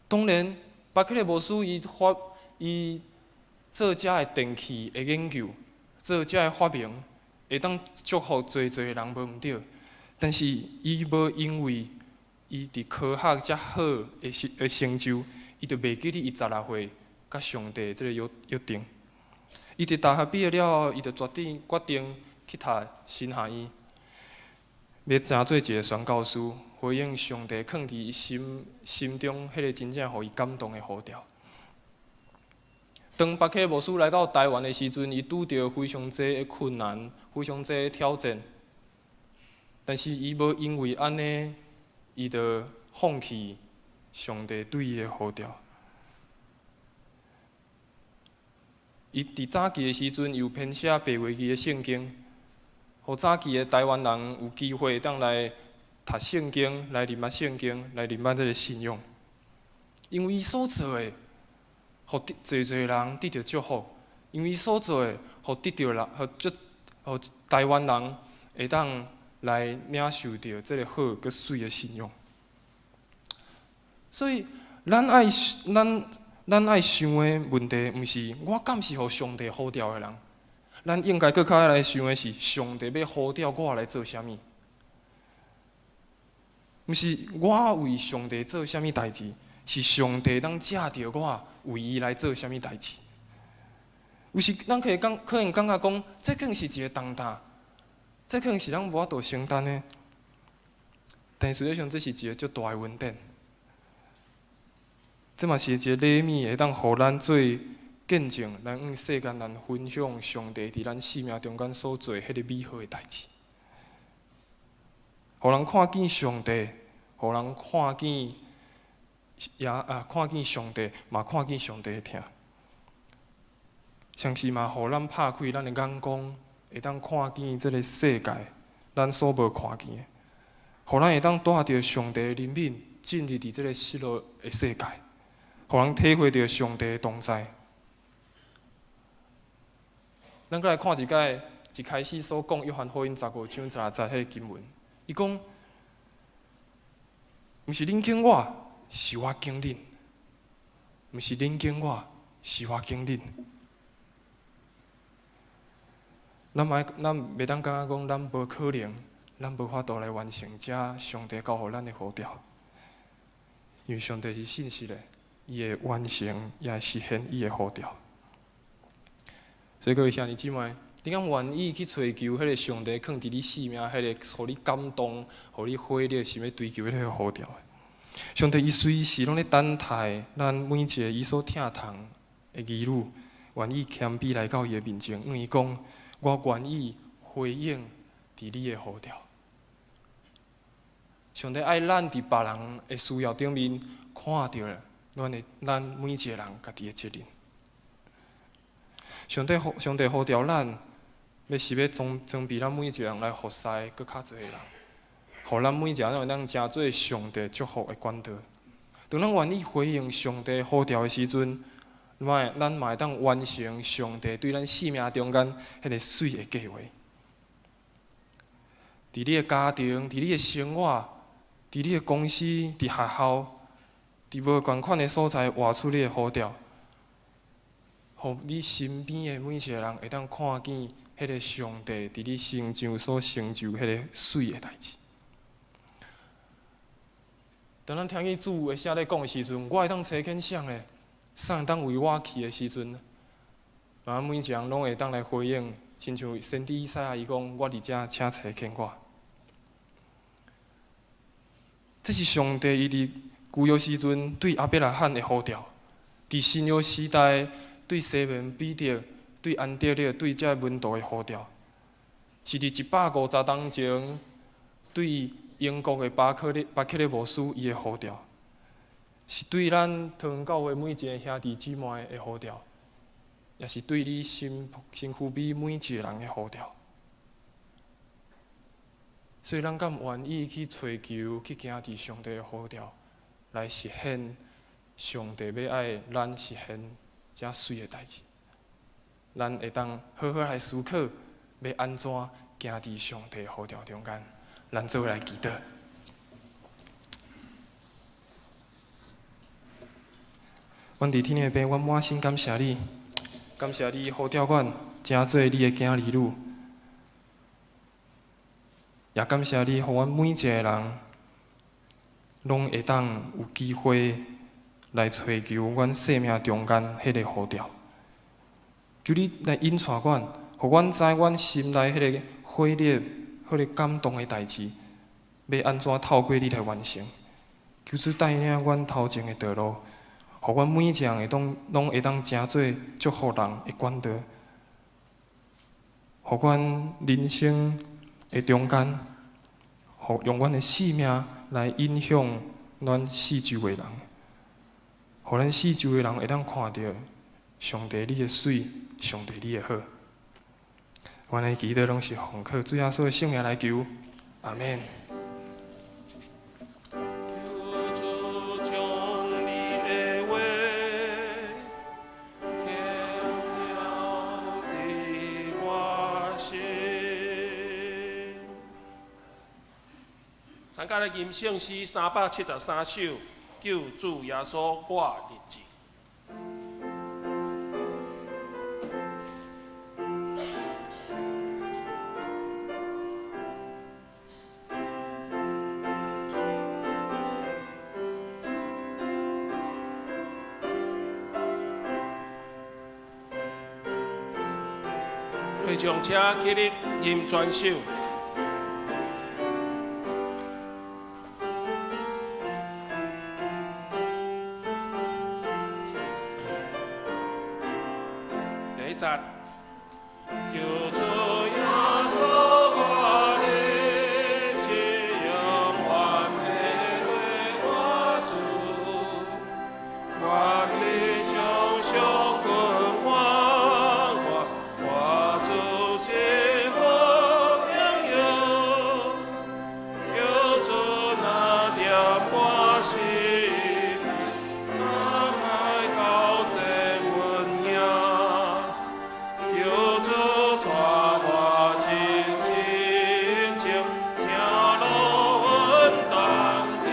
當然，巴克利牧師伊發伊做遮的電器的研究，做遮的發明，會當祝福濟濟人無毋對，但是伊無因為伊佇科學遮好的成的成就，伊就袂記得伊16歲佮上帝這个約約定。伊佇大學畢業了後，伊就決定決定去讀神學院。欲成做一个宣教师，回應上帝囥佇伊心中彼个真正予伊感動的呼召。當巴克牧師來到台灣的時陣，伊拄著非常濟的困難，非常濟的挑戰。但是伊無因為按呢，伊就放棄上帝對伊的呼召。伊佇早期的時陣，有編寫白話字的聖經，予早期的台灣人有機會當來讀聖經，來認捌聖經，來認捌這个信仰。因為伊所做的，予濟濟人得著祝福；因為伊所做的，予得著人，予足，予台灣人會當來領受著這个好閣媠的信仰。所以，咱愛想的問題，毋是我敢是予上帝呼召的人，咱應該閣較愛來想的是，上帝欲呼召我來做啥物？毋是我為上帝做啥物代誌，是上帝當藉著我為伊來做啥物代誌。有時咱可以講，可能感覺講，這可能是一個重擔，這可能是咱無法度承擔的。但實際上，這是一個足大的恩典。這嘛是一個禮物，會當予咱做見證，來向世間人分享上帝佇咱生命中間所做彼个美好的代誌。予人看見上帝，予人看見也啊，看見上帝，嘛看見上帝的疼。同時嘛，予咱拍開咱的眼光，會當看見這个世界，咱所無看見的，予咱會當帶著上帝的憐憫，進入佇這个失落的世界。予人體會著上帝的同在。咱閣來看一擺一開始所講約翰福音15章16節彼个經文，伊講：毋是恁揀我，是我揀恁；毋是恁揀我，是我揀恁。咱袂當感覺講咱無可能，咱無法度來完成這上帝交予咱的呼召，因為上帝是信實的。伊會完成，也會實現伊的呼召。所以各位兄弟姊妹，你敢願意去揣求彼个上帝囥佇你生命，彼个予你感動、予你火熱，想欲追求彼个呼召？上帝伊隨時攏咧等待咱每一个伊所疼痛的兒女，願意謙卑來到伊的面前，向伊講：我願意回應佇你的呼召。上帝愛咱佇別人的需要頂面看著咱每一个人家己的責任。上帝呼召咱，欲是欲裝備咱每一個人來服侍閣較濟的人，予咱每一個人會當成做上帝祝福的管道。當咱願意回應上帝呼召的時陣，咱嘛會當完成上帝對咱生命中間彼个媠的計畫。佇你的家庭，佇你的生活，佇你的公司，佇學校，佇無仝款的所在，活出你的呼召，予你身邊的每一個人會當看見彼个上帝佇你身上所成就彼个媠的代誌。當咱聽見主的聲咧講的時陣，我會當差遣誰的，誰會當為我去的時陣，咱每一個人攏會當來回應，親像先知以賽亞伊講：我佇遮，請差遣我。這是上帝伊佇舊約時陣對亞伯拉罕的呼召，佇新約時代對西門彼得、對安德烈、對這門徒的呼召，是佇150冬前對英國的巴克利牧師伊的呼召，是對咱桃園教會每一个兄弟姊妹的呼召，也是對你身軀邊每一個人的呼召。所以，咱敢願意去揣求、去行佇上帝的呼召，來實現上帝欲愛咱實現遮媠的代誌。咱會當好好來思考，欲按怎行佇上帝呼召中間。咱做伙來祈禱。阮佇天的父，阮滿心感謝你，感謝你呼召阮，成做你的囝兒女。也感謝你，予阮每一个人，攏會當有機會來揣求阮生命中間彼个呼召。求你來引帶阮，予阮知阮心內彼个火熱、彼个感動的代誌，欲按怎透過你來完成。求主帶領阮頭前的道路，予阮每一個人會當攏會當成做祝福人的管道，予阮人生的中間，予用阮的生命來影響咱四周的人，予咱四周的人會當看著上帝你的媠，上帝你的好。阮的祈禱攏是奉靠主耶穌的聖名來求，阿們。求主將你的話刻牢佇我心。參加咧吟聖詩373首，救主耶穌我立志。會場請起立吟全首。第一節。求主耶穌我立志，永遠的對我主，願你常常跟我，我主這好朋友，求主若踮我身邊，敢愛交戰阮贏。求主帶我真真正正路阮同著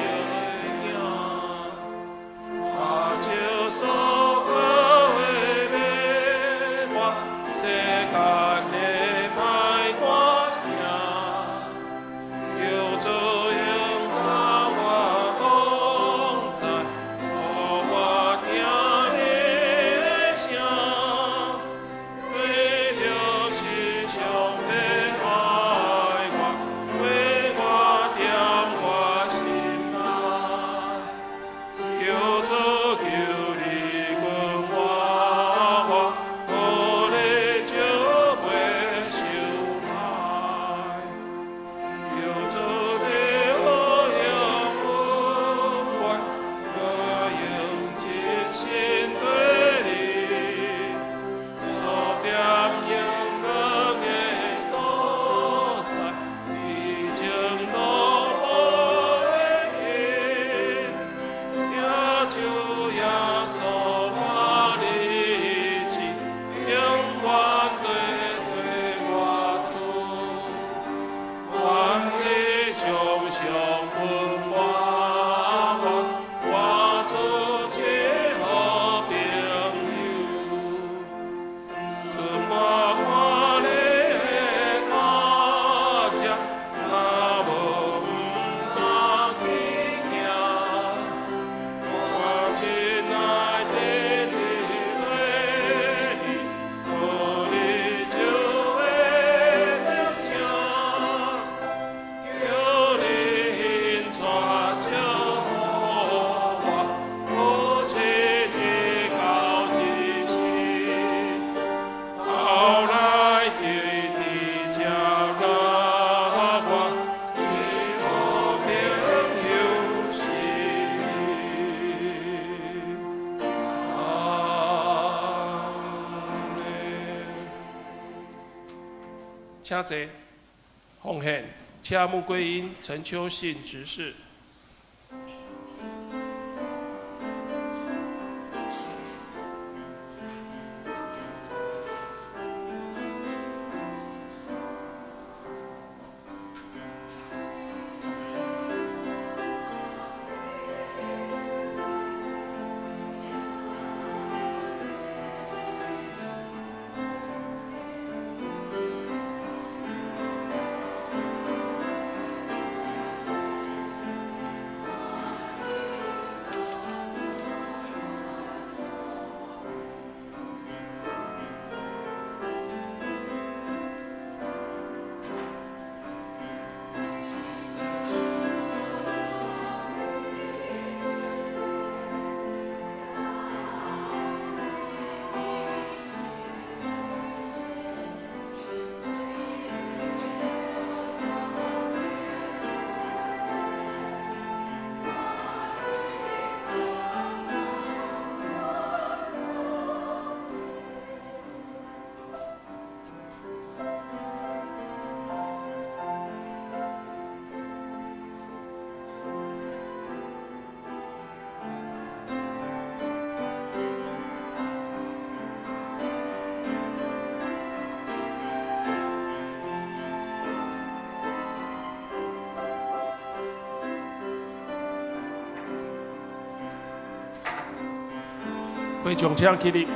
行，目睭所看的我，世間的歹我驚。求主永甲我同在，予我聽你的聲。對著時常欲愛我，為我踮我心內。求主求你阮我我，苦力就袂受害。求主的好用阮，我用真心對你。所點陽光的所在，已經落雨的天，求主耶穌我立志，永遠綴做我主。願你常常阮我我，我做這好朋友。准我看你到這，若無毋敢去行。我親愛的你對你，靠你就會得勝。求你帶照我，夫妻直到一世。後來就佇這甲我，最好朋友是你。阿們。請坐。奉獻，請穆桂英、陳秋信執事。會眾請起立。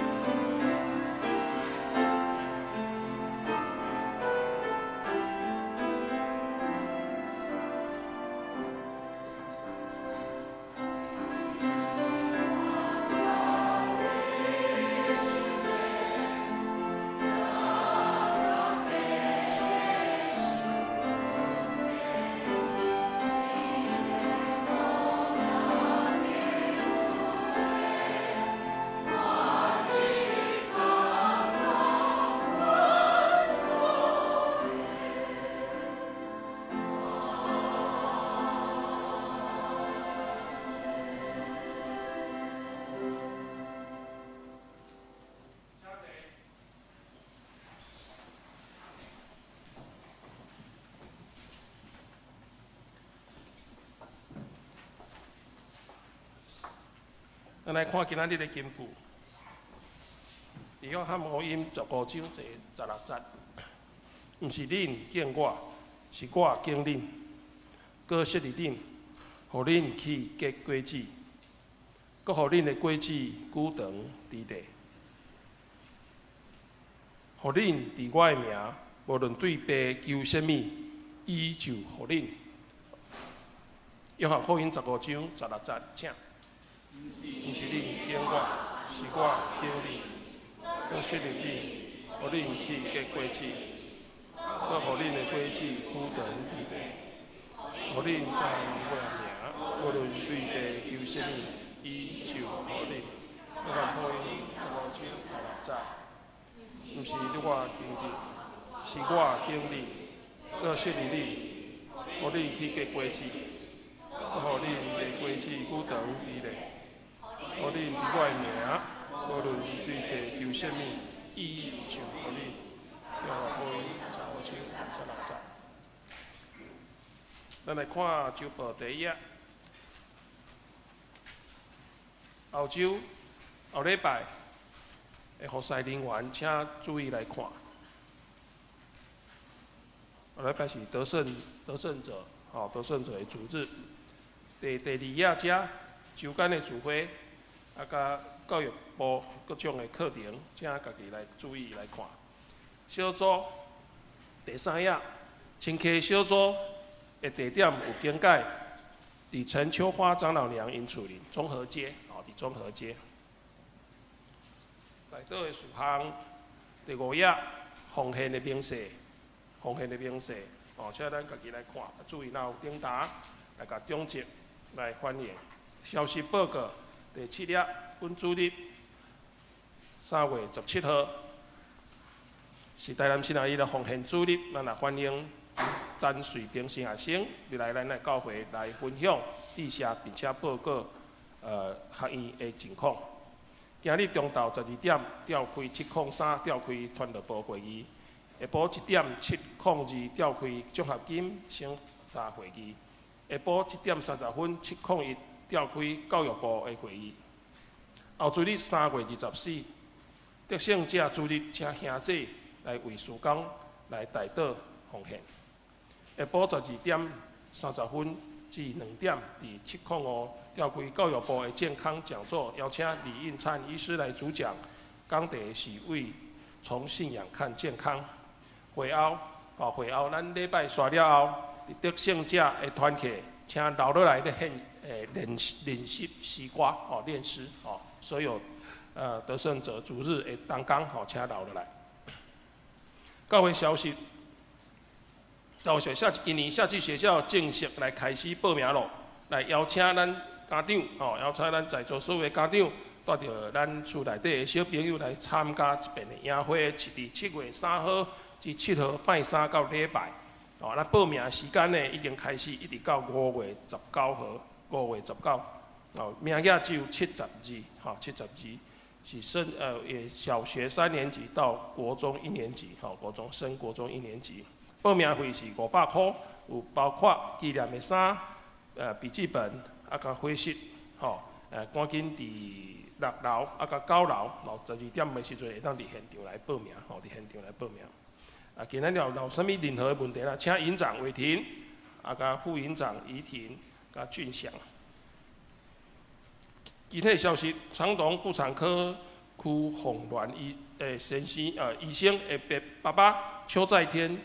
咱來看今仔日的金句，佇約翰福音十五章第十六節，毋是恁揀我，是我揀恁，閣設立恁，予恁去結果子，閣予恁的果子久長佇咧。予恁佇我的名，無論對父求啥物，伊就予恁。約翰福音十五章十六節，請。毋是恁揀我，是我揀恁，閣設立恁，予恁去結果子，閣予恁的果子久長佇咧。予恁在我的名，無論對父求啥物，伊就予恁。約翰福音十五章十六節，毋是我揀恁，是我揀恁，閣設立恁，予恁去結果子，閣予恁的果子久長佇咧。予恁佇我的名，無論對父求啥物，伊就予恁。約翰福音十五章十六節。咱來看週報第一頁。後週後禮拜的服侍人員，請注意來看。後禮拜是得勝得勝者，吼得勝者的主日。第二頁遮周間的聚會。啊，佮教育部各種的課程，請家己來注意來看。小組第三頁，清溪小組的地點有更改，佇陳秋花長老娘𪜶厝裡，中和街，哦，佇中和街。代禱的事項，第五頁，奉獻的明細，奉獻的明細，哦，請咱家己來看，注意若有頂答來共長執來反映。消息報告。第七頁，本主日3月17號是台南新阿姨的奉獻主日，咱也歡迎詹瑞平新學生入來咱的教會來分享知識，並且報告學院的情況。今日中晝12點召開703召開團樂部會議，下晡1點702召開獎學金審查會議，下晡7點30分701。召開教育部的會議。後主日3月24，得勝者主日，請兄弟來為事工來代禱奉獻。下晡12點30分至2點，佇705召開教育部的健康講座，邀請李應燦醫師來主講。講題是為從信仰看健康。會後，哦，會後，咱禮拜煞了後，佇得勝者的團契，請留落來咧獻。練練習詩歌哦，練詩哦，所有得勝者主日的同工吼，請留落來。教會消息，教會消息，今年夏季學校正式來開始報名咯，來邀請咱家長吼，邀請咱在座所有的家長，帶著咱厝內底的小朋友來參加這遍的營會，是佇7月3號至7號拜三到禮拜。哦，咱報名時間呢已經開始，一直到5月19號。5月19，哦，名額只有72，吼，72是升也小學三年級到國中一年級，吼，國中升國中一年級。報名費是500箍，有包括紀念的衫、筆記本，啊，佮伙食，吼，趕緊佇六樓啊，佮九樓，哦，12點的時陣會當佇現場來報名，吼，佇現場來報名。啊，今仔日有啥物任何的問題啦，請營長偉霆，啊，佮副營長怡婷。佮俊祥，其他消息，長榮婦產科區鳳鸞醫先生醫生的爸爸邱在天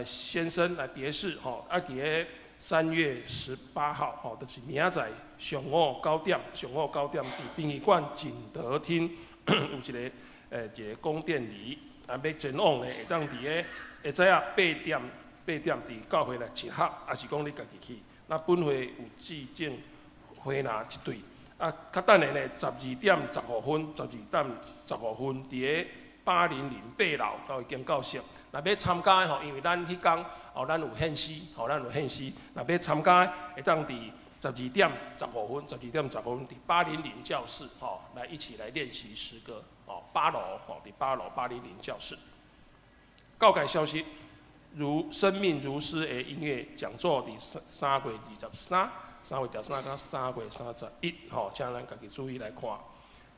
先生來別逝吼，啊，佇咧3月18號吼，就是明仔載上午九點，上午九點佇殯儀館錦德廳有一個公奠禮，啊，欲前往呢，會當佇咧下早仔八點佇教會來集合，抑是講你家己去。那本會有致敬花籃一對。啊，較等下呢，十二點十五分，十二點十五分，佇咧800八樓到間教室。若欲參加的吼，因為咱彼工哦，咱有獻詩，吼，咱有獻詩。若欲參加的，會當佇十二點十五分，十二點十五分佇八零零教室，吼，來一起來練習詩歌，哦，八樓，吼，佇八樓八零零教室。告解消息，如生命如詩的音樂講座，佇3月23。3月23到3月31，吼，請咱家己注意來看。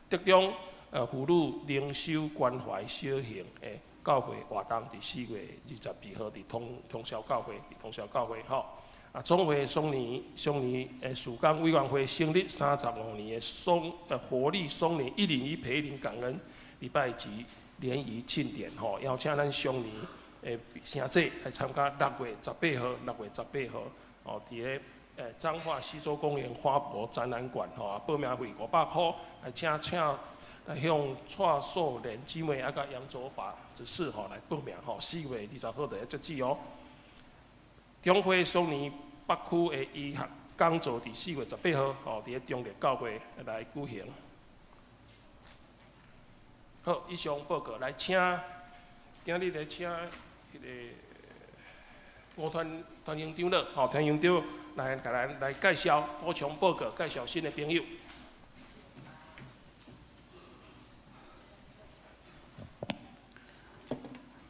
竹中婦女靈修關懷小型的教會活動，佇4月22號佇通霄教會，佇通霄教會，吼。啊，總會雙年事工委員會成立35年的活力松年101培靈感恩禮拜及聯誼慶典，吼，邀請咱雙年的聖者來參加6月18號，6月18號，哦，佇咧彰化溪州公園花博展覽館，吼，報名費500箍，來請來向蔡素蓮姊妹啊，佮楊卓華執事吼來報名吼，4月20號就要截止哦。中會雙年北區的醫學講座佇4月18號，吼，佇咧中壢教會來舉行。好，以上報告來請，今日來請彼个吳團團營長老，吼，團營長來共咱來介紹補充報告，介紹新的朋友。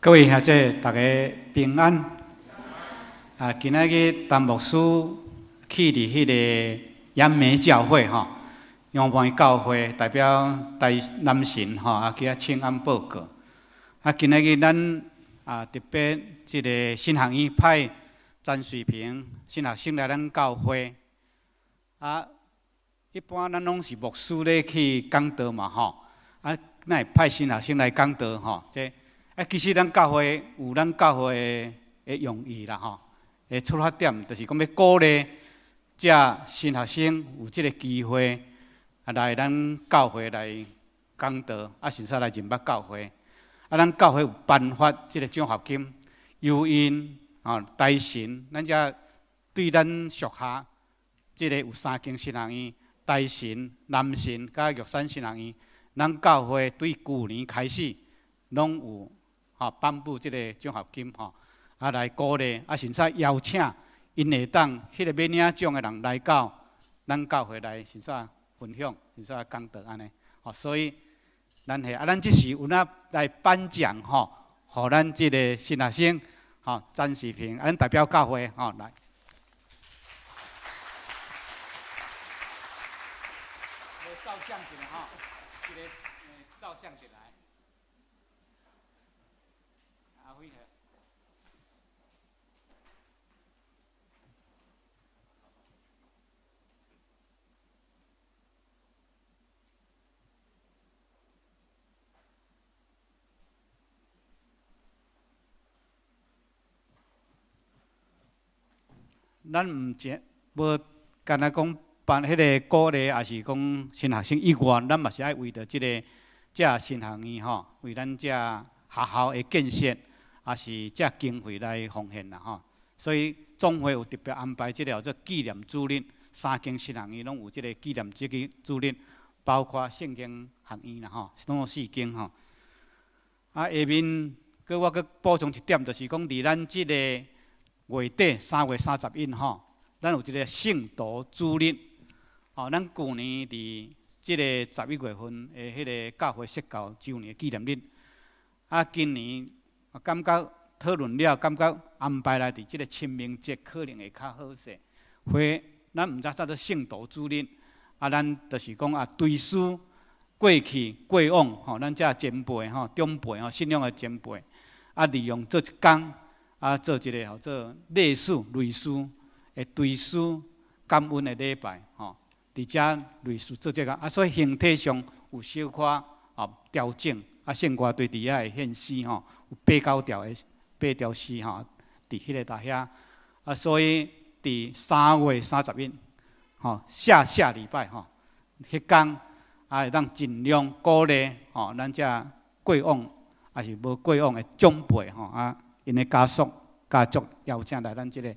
各位兄弟，大家平安。啊，今仔日陳牧師去佇彼个楊梅教會吼，楊梅教會代表台南神吼，啊去遐請安報告。啊，今仔日咱啊特別這个神學院派詹瑞平新學生來咱教會。啊，一般咱攏是牧師咧去講道嘛吼，啊，哪會派新學生來講道吼？這啊，其實咱教會有咱教會的用意啦吼，的出發點就是講欲鼓勵遮新學生有這个機會啊來咱教會來講道，啊，甚至來認捌教會。啊，咱教會有頒發這个獎學金，由𪜶吼台神，咱遮對咱屬下這个有三間神學院，台神、南神佮玉山神學院，咱教會對舊年開始攏有吼頒布這个獎學金吼，啊來鼓勵，啊甚至邀請𪜶會當彼个欲領獎的人來到咱教會來，甚至分享，甚至講道按呢，吼，所以咱彼啊，咱這時有哪來頒獎吼，予咱這个新學生吼詹世平，啊，咱代表教會吼來。照相一下吼，一个照相一下。阿輝。咱毋只無干焦講辦彼个鼓勵，抑是講新學生以外，咱嘛是愛為著這个遮神學院吼，為咱遮學校的建設，抑是遮經費來奉獻啦吼。所以總會有特別安排這个叫做紀念主日，三間神學院攏有這个紀念這个主日，包括聖經學院啦吼，攏有四間吼。啊，下面閣我閣補充一點，就是講佇咱這个月底3月31吼，咱有一个聖徒主日。吼，咱舊年佇這个11月份的彼个教會設教週年紀念日，啊，今年感覺討論了，感覺安排來佇這个清明節可能會較好勢。會，咱毋知啥做聖徒主日，啊，咱就是講啊，追思過去過往吼，咱遮前輩吼、長輩吼、信仰的前輩，啊，利用做一工，啊，做一个號做類似的追思感恩的禮拜吼。伫遮类似做這个，啊，所以形體上有小可調整，啊，聖歌隊伫遐會獻詩吼，有八九條的八條詩吼，佇彼个台遐，啊，所以佇3月31，吼，下下禮拜吼，彼工啊會當盡量鼓勵吼，咱遮過往抑是無過往的長輩吼，啊，𪜶的家屬家族邀請來咱這个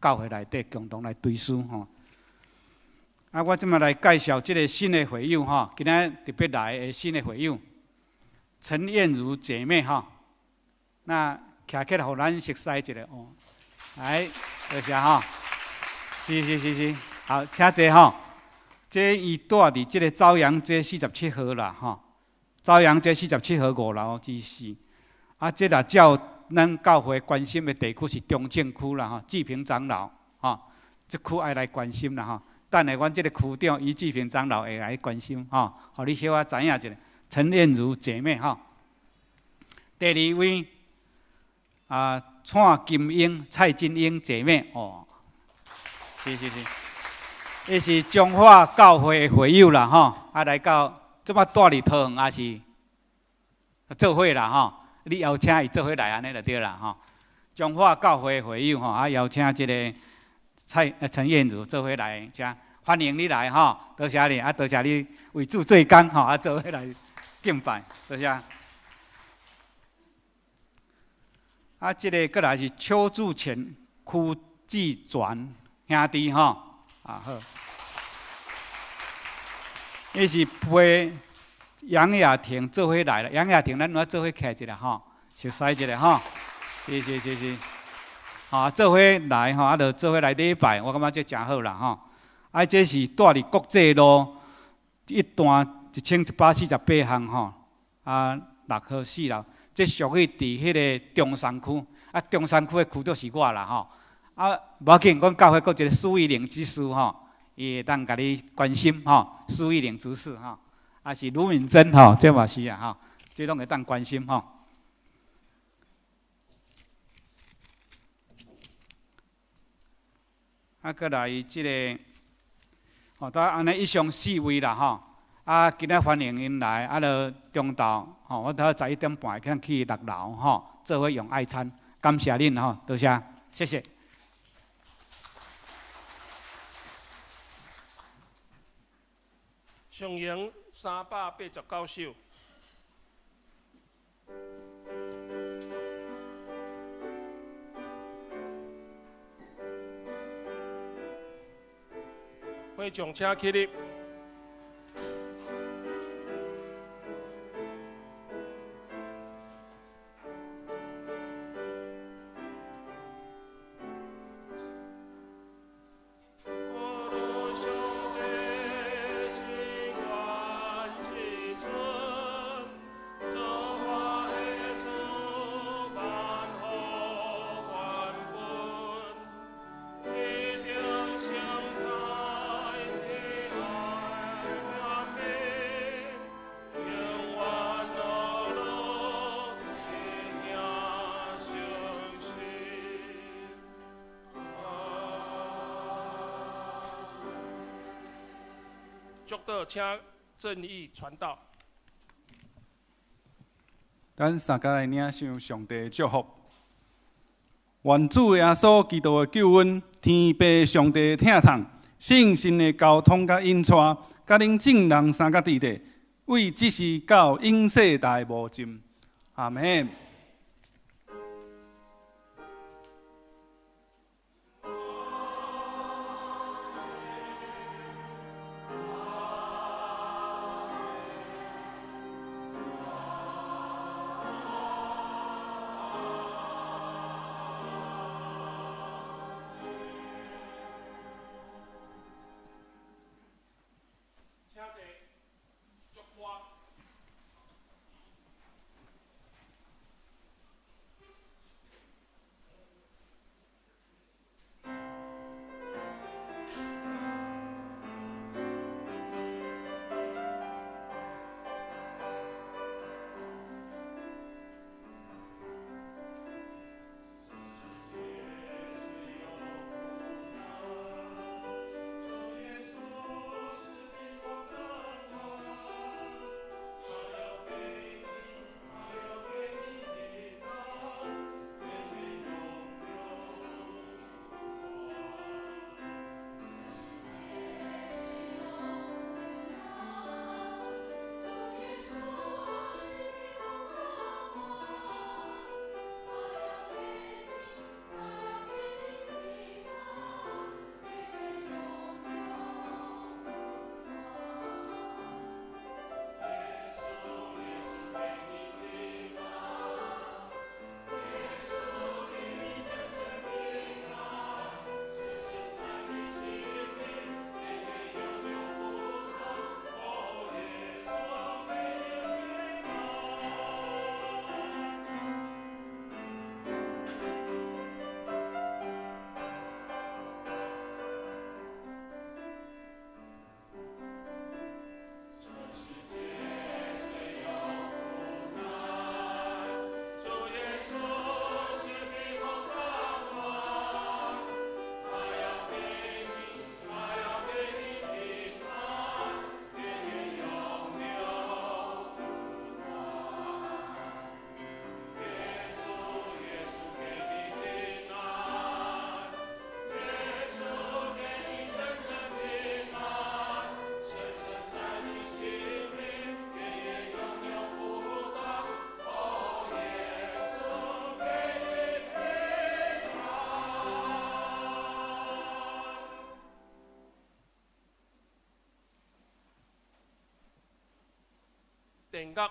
教會內底共同來追思吼。啊，我這擺來介紹這个新的會友吼，今仔特別來的新的會友陳燕如姐妹吼，那徛起來予咱熟似一下哦。來，多謝吼，是是是是，好，請坐吼。這伊住佇這个朝陽街47號啦吼，朝陽街47號5樓之4。啊，這若照咱教會關心的地區是中正區啦吼，志平長老吼，這區愛來關心啦吼。等下，阮這个區長余志平長老會來關心吼，予你小可知影一下。陳燕如姐妹吼，第二位啊，蔡金英、蔡金英姐妹哦，是是是，伊是彰化教會的會友啦吼，啊來到這擺住佇桃園也是做伙啦吼，你邀請伊做伙來按呢就對啦吼。彰化教會的會友吼，啊邀請這个蔡陳燕如做伙來遮。歡迎你來吼，多謝你啊！多謝你為主做工吼，啊，做伙來敬拜，多謝。啊，這个閣來是邱志全、邱志全兄弟吼，啊好。伊是陪楊雅婷做伙來啦，楊雅婷，咱有做伙徛一下吼，熟似一下吼，是是是是，吼做伙來吼，啊，就做伙來禮拜，我感覺這誠好啦吼。啊，這是住佇國際路一段1148巷吼，啊6號4樓，這屬於佇彼个中山區，啊中山區的區長是我啦吼，啊無要緊，阮教會閣一个蘇玉玲執事吼，伊會當共你關心吼，蘇玉玲執事吼，啊是盧敏珍吼，這嘛是啊吼，這攏會當關心吼。啊，閣來這个。吼，都按呢以上四位啦吼，啊，今仔歡迎𪜶來，啊，著中晝吼，我拄11點半會去6樓吼，做伙用愛餐，感謝恁吼，多謝，謝謝。上營389首。會眾請起立。祝禱，請正義傳道。咱三共來領受上帝的祝福。願主耶穌基督的救恩、天父上帝的疼痛、聖神的交通佮引帶，佮恁眾人三个弟弟，為這時到永世代無盡。阿們。請坐，祝歌。电乐。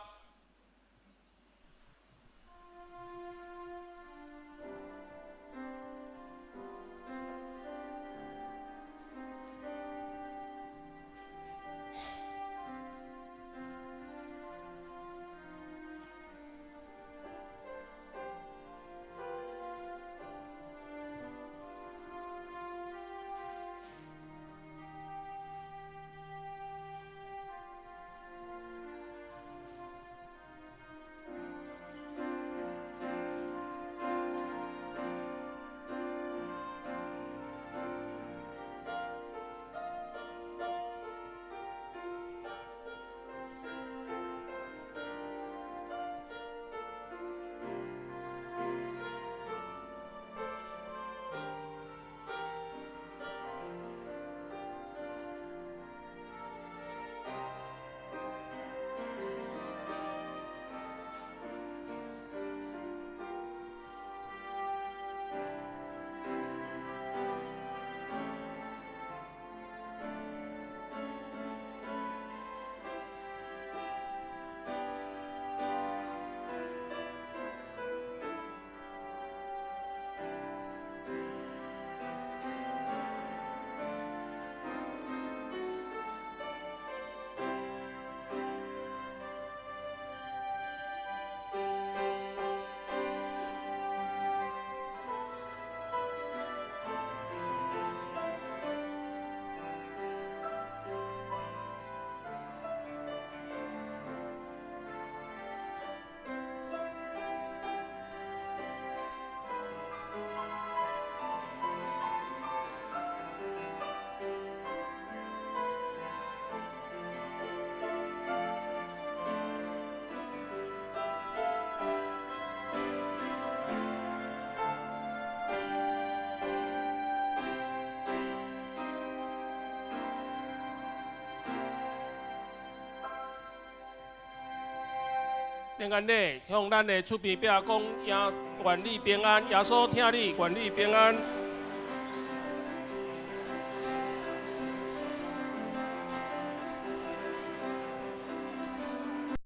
平安礼，向咱的出邊壁講，耶願你平安，耶穌疼你，願你平安。